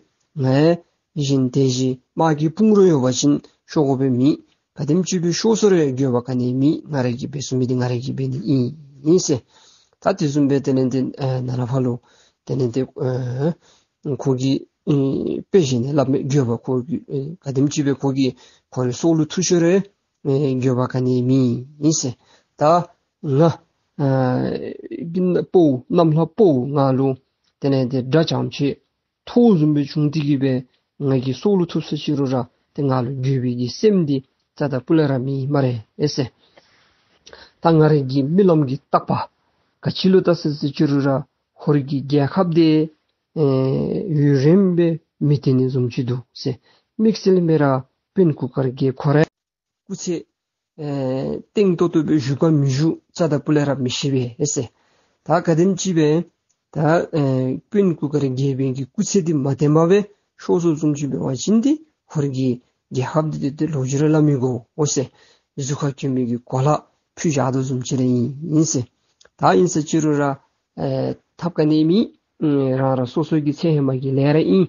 ང་ཡང་གཞན་དེ་བཞིན་དམག་གི་དཔུང་རོགས་ཡོད་པ་ཅིན་ཤོར་དགོ་པའི་མེད། ག་དེམ་ཅིག་སྦེ་ཤོར་སོང་རུང་འགྱོད་པ་ག་ནི་མེད། ང་ར་གིས་འབད་ཚུགས་མི་འདི་ང་ར་གིས་འབད་ནི་ཨིན་ཨིན་ཟེར། ད་དེ་བཟུམ་སྦེ་དེ་ལས་ཏེ་ཨེ་ནཱ་ལས་ཕར་ལུ་དེ་ལས་ཏེ་ཨེ་ཁོ་གིས་ཨེ་དཔེ་བཞག་ནི་སླབ་མས། འགྱོད་པ་ཁོ་གིས་ཨེ་ག་དེམ་ཅིག་སྦེ་ཁོ་གིས་ཁོ་རའི་སྲོག་ལུ་ཐུག་སོང་རུང་ཨེ་འགྱོད་པ་ག་ནི་མེད་ཨིན་ཟེར། ད་ང་ཨེ་དཔའ་བོ་གནམ་ལྷ་དཔའ་བོ་ང་ལུ་དེ་ལས་ཏེ་དགྲ་ཙམ་ཅིག་ཐོག་བཟུམ་སྦེ་བྱུང་སྟེ་གི་སྦེ་ང་གི་སྲོག་ལུ་ཐུག་སོང་ཅི་རུང་ར་ཏེ་ང་ལུ་འགྱོད་པའི་གི་སེམས་འདི་རྩ་དང་སྤུ་ལས་ར་མེད་སྨ་རེ་ཨེ་ཟེར། ད་ང་རའི་གི་རྨི་ལམ་གྱི་བརྟག་པ་ག་ཅི་ལུ་བལྟ་ཟེར་ཟེར་ཅི་རུང་ར་ཧོར་གྱི་རྒྱལ་ཁབ་འདི་ཨེ་ཡུན་རིངམོ་སྦེ་མི་བརྟན་ནི་བཟུམ་ཅིག་འདུག་ཟེར། དམིགས་བསལ་སྦེ་ར་དཔོན་གུར་དཀར་རྒྱལཔོ་ཁོ་རའི་སྐུ་ཚེ་ཨེ་བརྟན་ཏོག་ཏོ་སྦེ་བཞུགས་ག་མི་བཞུགས་རྩ་དང་སྤུ་ལས་ར་མི་ཤེས་པས་ཨེ་ཟེར། ད་ག་དེམ་ཅིག་སྦེ་ད་ཨེ་དཔོན་གུར་དཀར་རྒྱལ་པོའི་གི་སྐུ་ཚེ་འདི་མ་བརྟན་པ་སྦེ་ཤོར་སོང་བཟུམ་ཅིག་འབད་བ་ཅིན་འདི་ཧོར་གྱི་རྒྱལ་ཁབ་འདི་ཏེ་ཏེ་ལོ་རྒྱུས་ར་སླབ་མི་དགོ་འོང་ཟེར། གཟུགས་ཁར་གྱོན་མི་གི་གོ་ལ་ཕུད་བཞག་དོ་བཟུམ་ཅིག་ར་ཨིན་ཨིན་ཟེར། ད་ཨིན་ཟེར་ཅི་རུང་ར་ཨེ་ཐབས་ག་ནི་མེད། ཨེ་རང་རང་སོ་སོ་གི་ཚེ་ཧེ་མ་གི་ལས་ར་ཨིན།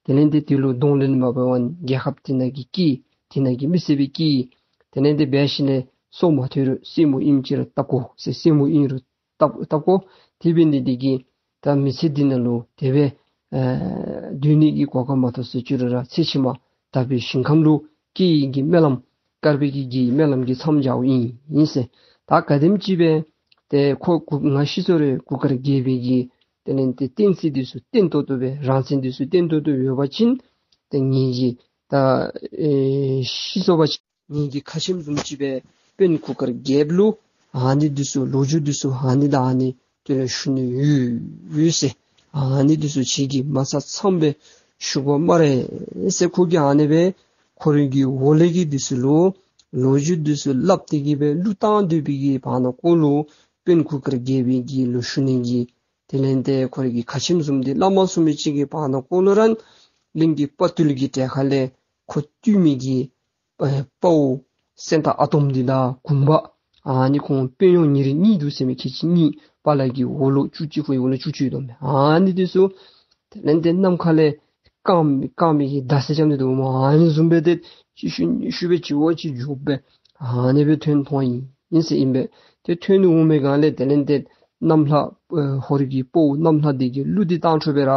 དེ་ལས་ཏེ་དེ་ལུ་གདོང་ལེན་མ་འབད་བར་རྒྱལ་ཁབ་དེ་ནང་གི་སྐྱིད་དེ་ནང་གི་མི་སེར་པའི་སྐྱིད་དེ་ལས་ཏེ་འབད་ཞིནམ་ལས་སྲོག་མ་ཐོབ་རུང་སེན་མོ་ཨིནམ་ཅིག་ར་བཏབ་དགོ་ཟེར། སེན་མོ་ཨིན་རུང་བཏབ་བཏབ་དགོ། དེ་འབད་ནི་འདི་གིས་ད་མི་ཚེ་འདི་ནང་ལུ་དེ་སྦེ་ཨེ་སྡོད་ནི་གི་གོ་སྐབས་མ་ཐོབ་ཟེར་ཅི་རུང་ར་ཚེ་ཕྱི་མ་དག་པའི་ཞིང་ཁམས་ལུ་སྐྱེ་ནི་གི་སྨོན་ལམ་དཀར་པོའི་གི་རྒྱལ་སྨོན་ལམ་གྱིས་མཚམས་སྦྱརཝ་ཨིན་ཨིན་ཟེར། ད་ག་དེམ་ཅིག་སྦེ་ཏེ་ཁོ་གུ་ང་ཤི་སོང་རུང་གུར་དཀར་རྒྱལ་པོའི་གི་དེ་ལས་ཏེ་བསྟན་སྲིད་འདི་ཚུ་བརྟན་ཏོག་ཏོ་སྦེ་རང་བཙན་འདི་ཚུ་བརྟན་ཏོག་ཏོ་ཡོད་པ་ཅིན་ཏེ་ངེ་གི་ད་ཨེ་ཤི་སོང་པ་ཅིན་ངེ་གི་ཁ་ཆེམས་བཟུམ་ཅིག་སྦེ་དཔོན་གུར་དཀར་རྒྱལཔོ་ལུ་ཨ་ནི་འདི་ཚུ་ལོ་རྒྱུས་འདི་ཚུ་ཨ་ནི་དང་ཨ་ནི་དེ་ལས་ཞུ་ནི་ཡོད་ཡོད་ཟེར། ཨ་ནི་འདི་ཚུ་ཁྱེད་ཀྱིས་མ་ཚངམ་ཚངམ་སྦེ་ཞུ་དགོ་སྨ་རེ་ཟེར། ཁོ་གིས་ཨ་ནི་སྦེ་ཁོ་རའི་གི་འོག་ལས་ཀྱི་འདི་ཚུ་ལུ་ལོ་རྒྱུས་འདི་ཚུ་སླབ་སྟེ་གི་སྦེ་གླུ་བཏང་སྡོད་པའི་གི་བར་ན་ཀོ་ལུ་དཔོན་གུར་དཀར་རྒྱལ་པོའི་གི་ལུ་ཞུ་ནི་གི་དེ་ལས་ཏེ་ཁོ་རའི་གི་ཁ་ཆེམས་བཟུམ་འདི་སླབ་མ་ཚུགས་མི་ཅིག་གི་བར་ན་ཀོ་ལུ་ར་གླིང་གི་དཔའ་རྟུལ་གྱི་གྲལ་ཁ་ལས་ཁོ་བཏུལ་མི་གི་ཨེ་དཔའ་བོ་སེང་སྟག་ཨ་དོམ་འདི་དང་གུང་པ་ཨ་ནི་ཁོང་དཔོན་གཡོག་ཉེ་རིང་གཉིས་འདུག་ཟེར་མི་ཁལ་གཅིག་གཉིས་དཔའ་ལ་གི་འོག་ལུ་བཅུ་གཅིག་ཁོའི་འོག་ལུ་བཅུ་གཅིག་ཡོད་དོ་མས། ཨ་ནི་འདི་ཚུ་དེ་ལས་ཏེ་གནམ་ཁ་ལས་རྐངམ་རྐངམ་གི་མདའ་ཟེར་རྐྱབ་ནི་འདུག་སྨོ། ཨ་ནི་བཟུམ་སྦེ་ཏེ་ཅིག་ཤུལ་ཤུལ་སྦེ་ཅིག་འོག་ཅིག་འགྱོ་སྦེ་ཨ་ནི་སྦེ་ཐོན་ཐོན་ཡི་ཨིན་ཟེར་ཨིན་པས། ཏེ་ཐོན་འོང་མི་སྒང་ལས་དེ་ལས་ཏེ་གནམ་ལྷ་ཨེ་ཧོར་གྱི་དཔའ་བོ་གནམ་ལྷ་འདི་གིས་གླུ་འདི་བཏང་འཕྲོ་སྦེ་ར་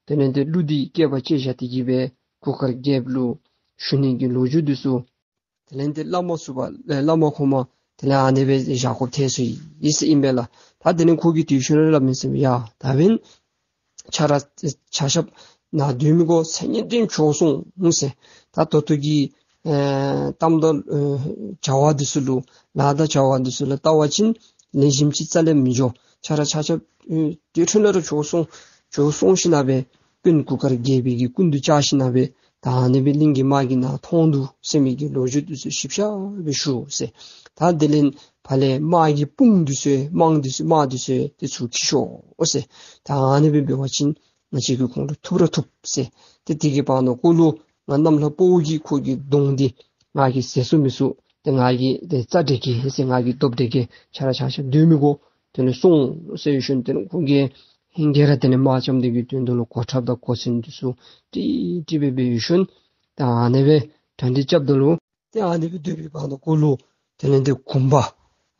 དེ་ལས་ཏེ་གླུ་འདི་སྐེད་པར་བཅད་བཞག་སྟེ་གི་སྦེ་གུར་དཀར་རྒྱལཔོ་ལུ་ཞུ་ནི་གི་ལོ་རྒྱུས་འདི་ཚུ་དེ་ལས་ཏེ་སླབ་མ་ཚུགས་པར་ཨེ་སླབ་མ་ཁོམ་པར་ དེ་ལས་ཨ་ནི་སྦེ་བཞག་དགོཔ་ཐལ་སོ་ཡི་ཟེར་ཨིན་པས་ལགས། ད་དེ་ལས་ཁོ་གིས་དེ་ཤུལ་ལས་སླབ་མི་ཟེར་ཡ་ད་འབདན་ཆ་ར་ཆ་ཤབ་ནཱ་སྡོད་མི་དགོ། ཚེ་ཉིན་ཏེ་བྱོག་སོང་ཟེར། ད་ད་ལྟོ་གི་ཨེ་གཏམ་དང་ཨེ་བྱ་བ་འདི་ཚུ་ལུ་ལཱ་དང་བྱ་བ་འདི་ཚུ་ལུ་བལྟ་བ་ཅིན་ལེགས་ཤོམ་ཅིག་རྩ་ལས་མི་འགྱོ། ཆ་ར་ཆ་ཤབ་ཨེ་དེ་འཕྲོ་ལས་ར་བྱོག་སོང་། བྱོག་སོང་ཞིནམ་ལས་སྦེ་དཔོན་གུར་དཀར་རྒྱལ་པོའི་གི་སྐུ་མདུན་བཅར་ཞིནམ་ལས་སྦེ་ད་ཨ་ནི་སྦེ་གླིང་གི་དམག་གིས་ནཱ་མཐོང་འདུག་ཟེར་མི་གི་ལོ་རྒྱུས་འདི་ཚུ་ཞིབ་ཆ་སྦེ་ཞུ་ཟེར། ད་དེ་ལས་ཕར་ལས་དམག་གི་དཔུང་འདི་ཚུ་དམག་འདི་ཚུ་དམག་འདི་ཚུ་དེ་ཚུར་འཁྱིད་ཤོག་ཟེར། ད་ཨ་ནི་སྦེ་འབད་བ་ཅིན་ང་བཅས་ཀྱིས་ཁོང་ལུ་ཐུབ་ར་ཐུབ་ཟེར། ཏེ་དེ་གི་བར་ན་ཁོ་ལུ་ང་གནམ་ལྷ་དཔའ་བོ་གིས་ཁོ་གི་གདོང་འདི་ང་གིས་བཟེད་ཚུགས་མི་ཚུགས། ཏེ་ང་གིས་ཏེ་རྩ་འགྲིག་གེ་ཟེར། ང་གིས་སྟོབས་འགྲིག་གེ། ཆ་ར་ཆ་ཤབ་སྡོད་མི་དགོ། དེ་ལས་སོང་ཟེར་ཞིནམ་དེ་ལས་ཁོ་གིས་ཧིང་གིས་ར་དེ་ལས་དམག་རྐྱབ་སྟེ་གི་དོན་དུ་ལུ་གོ་ཁྲབ་དང་གོ་མཚོན་འདི་ཚུ་ཀྲིག་ཀྲི་སྦེ་འབད་ཞིནམ་ད་ཨ་ནི་སྦེ་དྲང་སྟེ་རྐྱབ་ད་ལུ་ཏེ་ཨ་ནི་སྦེ་སྡོད་པའི་བར་ན་ཁོ་ལུ་དེ་ལས་ཏེ་གུང་པ་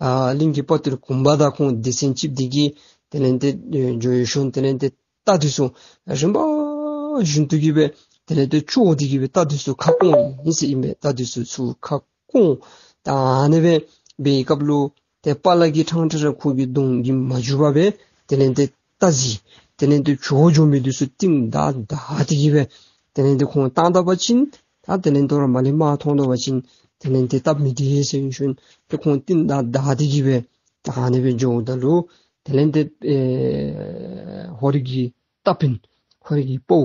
ཨ་གླིང་གི་དཔའ་ཐུལ་གུང་པ་དང་ཁོང་སྡེ་ཚན་གཅིགཔོ་འདི་གིས་དེ་ལས་ཏེ་འགྱོ་ཞིནམ་དེ་ལས་ཏེ་རྟ་འདི་ཚུ་རིམ་པ་བཞིན་དུ་གི་སྦེ་དེ་ལས་ཏེ་བཅོམ་སྟེ་གི་སྦེ་རྟ་འདི་ཚུ་ཁ་སྐོང་ཡི་ཟེར་ཨིན་པས། རྟ་འདི་ཚུ་ཚུར་ཁ་སྐོང་། ད་ཨ་ནི་སྦེ་འབད་བའི་སྐབས་ལུ་ཏེ་དཔའ་ལ་གིས་ཕྲང་ཕྲང་ར་ཁོ་གི་གདོང་འགྱིམ་མ་འཇུ་བར་སྦེ་དེ་ལས་ཏེ་རྟ་གཟིག་དེ་ལས་ཏེ་བྱོག་འགྱོ་མི་འདི་ཚུ་རྟིང་བདའ་བདའ་སྟེ་གི་སྦེ་དེ་ལས་ཏེ་ཁོང་བཏང་ད་པ་ཅིན་ད་དེ་ལས་ཏེ་ར་མར་ལས་དམག་མཐོང་ད་པ་ཅིན་དེ་ལས་ཏེ་སྟབས་མི་བདེ་ཟེར་ཞིནམ་ཏེ་ཁོང་རྟིང་བདའ་བདའ་སྟེ་གི་སྦེ་ད་ཨ་ནི་སྦེ་འགྱོཝ་ད་ལུ་དེ་ལས་ཏེ་ཨེ་ཧོར་གྱི་རྟ་དཔོན་ཧོར་གྱི་དཔའ་བོ་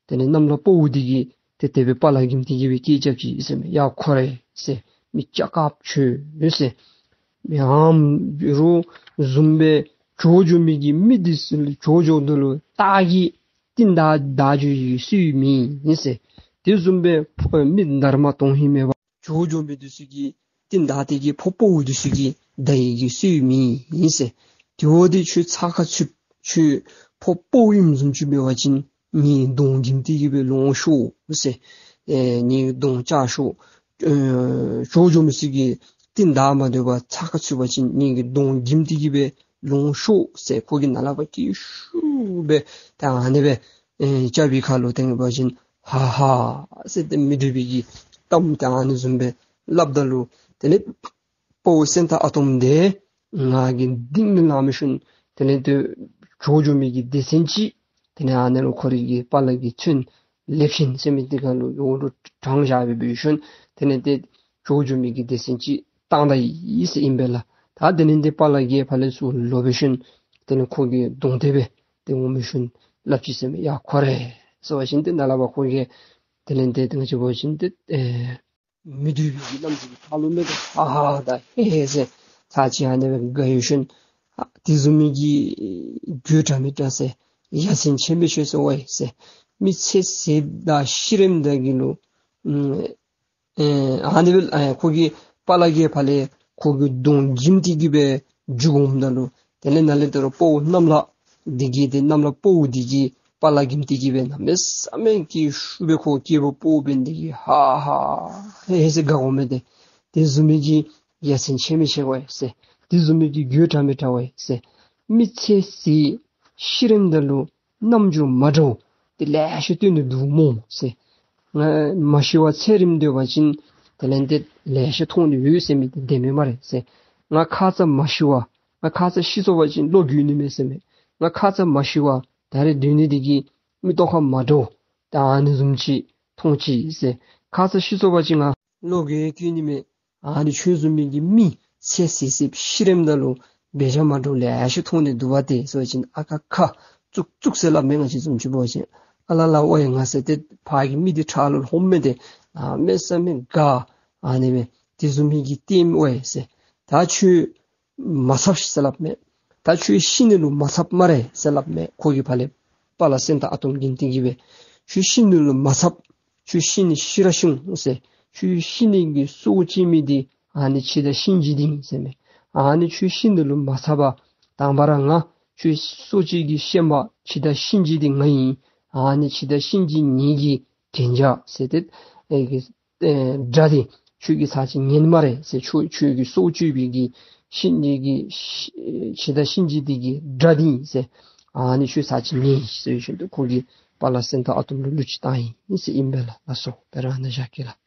དེ་ལས་གནམ་ལྷ་དཔའ་བོ་འདི་གིས་ཏེ་དེ་སྦེ་དཔའ་ལ་འགྱིམ་སྟེ་གི་སྦེ་སྐད་རྐྱབ་ཅི་ཟེར་མས། ཡ་ཁོ་རེ་ཟེར། མི་སྐྱ་དཀརཔོ་ཁྱོད་ཟེར། མི་ཨམ་རོགས་བཟུམ་སྦེ་བྱོག་འགྱོ་མི་གི་མི་འདི་ཚུ་ལུ་བྱོག་འགྱོཝ་ད་ལུ་རྟ་གིས་རྟིང་བདའ་བདའ་འགྱོ་ཡི་སྲོལ་མེད་ཟེར། དེ་བཟུམ་སྦེ་ཕོ་མི་དར་མ་དོན་ཧིང་མེད་པར་བྱོག་འགྱོ་མི་འདི་ཚུ་གིས་རྟིང་བདའ་སྟེ་གི་ཕོ་དཔའ་བོ་འདི་ཚུ་གིས་བདའ་ཡི་གི་སྲོལ་མེད་ཟེར། དེ་འབདཝ་ད་ཁྱོད་ཚ་ཁ་ཚུདཔ་ཁྱོད་ཕོ་དཔའ་བོ་ཨིནམ་བཟུམ་ཅིག་འབད་བ་ཅིན་ངེའི་གདོང་འགྱིམ་སྟེ་གི་སྦེ་ལོང་ཤོག་ཟེར། ཨེ་ངེའི་གདོང་བཅག་ཤོག། ཨེ་བྱོག་འགྱོ་མི་ཚུ་གིས་རྟིང་བདའ་མ་སྡོད་པར་ཚ་ཁ་ཚུད་པ་ཅིན་ངེའི་གི་གདོང་འགྱིམ་སྟེ་གི་སྦེ་ལོང་ཤོག་ཟེར། ཁོ་གིས་ནཱ་ལས་ཕར་སྐད་ཤུགས་སྦེ་ད་ཨ་ནི་སྦེ་ཨེ་རྐྱབ་པའི་ཁར་ལུ་དེ་འབད་བ་ཅིན་ཧ་ཧ་ཟེར་ཏེ་མི་སྡུག་པའི་གི་གཏམ་ད་ཨ་ནི་བཟུམ་སྦེ་སླབ་ད་ལུ་དེ་ལས་དཔའ་བོ་སེང་སྟག་ཨ་དོམ་འདི་ང་གིས་གཏིང་ནས་ལང་མི་ཤུལ་དེ་ལས་ཏེ་བྱོག་འགྱོ་མི་གི་སྡེ་ཚན་ཅིག་དེ་ལས་ཨ་ནི་ལུ་ཁོ་རའི་གི་དཔའ་ལ་གི་མཚོན་ལེབ་ཤིང་ཟེར་མི་འདི་ཁར་ལུ་ཡོག་ལུ་དྲངས་བཞག་སྦེ་འབད་ཤུལ་དེ་ལས་ཏེ་བྱོག་འགྱོ་མི་གི་སྡེ་ཚན་ཅིག་བཏང་ད་ཡི་ཟེར་ཨིན་པས་ལགས། ད་དེ་ལས་ཏེ་དཔའ་ལ་གིས་ཕར་ལས་ཚུར་ལོག་འབད་ཤུལ་དེ་ལས་ཁོ་གི་གདོང་དེ་སྦེ་ཏེ་འོང་མི་ཤུལ་སླབ་ཅི་ཟེར་མས། ཡ་ཁོ་རེ་ཟེར་བ་ཅིན་ཏེ་ནཱ་ལས་ཕར་ཁོ་གིས་དེ་ལས་ཏེ་ཏེ་ང་བཅས་འབད་བ་ཅིན་ཏེ་ཨེ་མི་སྡུག་པའི་གི་གནམ་གཤིས་ཀྱི་ཐ་ལུ་མེད་དོ། ཧ་ཧ་ད་ཧེ་ཧེ་ཟེར་ཚར་ཅིག་ཨ་ནི་སྦེ་དགའ་ཡོད་ཤུལ་ཨ་དེ་བཟུམ་མའི་གི་དགོད་བྲ་མི་བྲ་ཟེར་ཡ་མཚན་ཆེ་མི་ཆེ་ཟེར་ཝའི་ཟེར་མི་ཚེ་ཟད་ད་ཤི་རནམ་ད་གི་ལུ་ཨེ་ཨ་ནི་སྦེ་ཨེ་ཁོ་གི་དཔའ་ལ་གིས་ཕར་ལས་ཁོ་གི་གདོང་འགྱིམ་སྟེ་གི་སྦེ་འགྱོ་འོངམ་ད་ལུ་དེ་ལས་ནཱ་ལས་ད་རུང་དཔའ་བོ་གནམ་ལྷ་འདི་གིས་ཏེ་གནམ་ལྷ་དཔའ་བོ་འདི་གི་དཔའ་ལ་འགྱིམ་སྟེ་གི་སྦེ་གནམ་མེད་ས་མེད་སྐད་ཤུགས་སྦེ་ཁོ་སྐྱེས་བུ་དཔའ་བོ་འབད་ནི་དེ་གིས་ཧ་ཧ་ཧེ་ཧེ་ཟེར་དགའ་དགོ་མི་འདི་དེ་བཟུམ་མའི་གི་ཡ་མཚན་ཆེ་མི་ཆེ་ཝའི་ཟེར་དེ་བཟུམ་མའི་གི་དགོད་བྲ་མི་བྲ་ཝའི་ཟེར་མི་ཚེ་ཟད་ཤི་རནམ་ད་ལུ་རྣམ་འགྱུར་མ་འདྲཝ་དེ་ལེ་ཤ་སྟོན་ནི་འདུག་སྨོ་ཟེར། ང་མ་ཤི་བར་ཚེ་རིངམོ་སྡོད་པ་ཅིན་དེ་ལས་ཏེ་ལེ་ཤ་མཐོང་ནི་ཡོད་ཟེར་མི་དེ་བདེན་མས་སྨ་རེ་ཟེར། ང་ཁ་ཙ་མ་ཤི་བར་ང་ཁ་ཙ་ཤི་སོང་པ་ཅིན་བློ་འགྱོད་ནི་མས་ཟེར་མས། ང་ཁ་ཙ་མ་ཤི་བར་ད་རེས་སྡོད་ནི་དེ་གིས་མིག་ཏོ་ཁར་མ་འདྲཝ་ད་ཨ་ནི་བཟུམ་ཅིག་མཐོང་ཅི་ཟེར། ཁ་ཙ་ཤི་སོང་པ་ཅིན་ང་བློ་འགྱོད་སྐྱེ་ནི་མས། ཨ་ནི་ཁྱོད་བཟུམ་མའི་གི་མི་ཚེ་ཟད་ཟདཔ་ཤི་རནམ་ད་ལུ་འབད་བཞག་མ་འདྲཝ་ལེ་ཤ་མཐོང་ནི་འདུག་པ་ཏེ་ཟེར་བ་ཅིན་ཨ་ཁ་ཁ་ཙུག་ཙུག་ཟེར་སླབ་མས། ང་བཅས་བཟུམ་ཅིག་འབད་བ་ཅིན་ཨ་ལ་ལ་ཝའི་ང་ཟེར་ཏེ་ཕར་གྱི་མི་འདི་ཁྲག་ལུ་ལྷོངམ་མས་ཏེ་ཨ་མེད་ས་མེད་དགའ། ཨ་ནི་མས་དེ་བཟུམ་མའི་གི་ལྟདམོ་ཝའི་ཟེར། ད་ཁྱོད་མ་འཚབ་ཤིག་ཟེར་སླབ་མས། ད་ཁྱོད་ཤི་ནི་ལུ་མ་འཚབ་སྨ་རེ་ཟེར་སླབ་མས། ཁོ་གིས་ཕར་ལས་དཔའ་ལ་སེང་སྟག་ཨ་དོམ་གྱི་སྟེང་གི་སྦེ་ཁྱོད་ཤི་ནི་ལུ་མ་འཚབ། ཁྱོད་ཤི་ནི་ཤི་ར་ཤི་འོང་ཟེར། ཁྱོད་ཤི་ནི་གི་སྲོག་བཅད་མི་འདི་ཨ་ནི་འཆི་བདག་གཤིན་རྗེ་འདི་ཨིན་ཟེར་མས། ཨ་ནི་ཁྱོད་ཤི་ནི་ལུ་མ་འཚབ་པར་དང་པ་ར་ང་ཁྱོད་སྲོག་བཅད་ཀྱི་སེམས་དཔའ་འཆི་བདག་གཤིན་རྗེ་འདི་ང་ཨིན། ཨ་ནི་འཆི་བདག་གཤིན་རྗེ་ངེ་གི་གན་རྒྱ་ཟེར་ཏེ་ཨེ་གི་ཨེ་དགྲ་འདི་ཁྱོད་ཀྱིས་ཚར་ཅིག་ཉན་སྨ་རེ་ཟེར། ཁྱོད་ཁྱོད་ཀྱི་སྲོག་གཅོད་པའི་གི་གཤིན་རྗེ་གི་འཆི་བདག་གཤིན་རྗེ་འདི་གི་དགྲ་འདི་ཨིན་ཟེར། ཨ་ནི་ཁྱོད་ཚར་ཅིག་ཉན་ཟེར་ཞིནམ་ལས་ཁོ་གིས་དཔའ་ལ་སེང་སྟག་ཨ་དོམ་ལུ་གླུ་ཅིག་བཏང་ཡི་ཟེར་ཨིན་པས་ལགས། ལགས་སོ། དཔེ་ར་ཨ་ནཱ་བཞག་གེ་ལགས།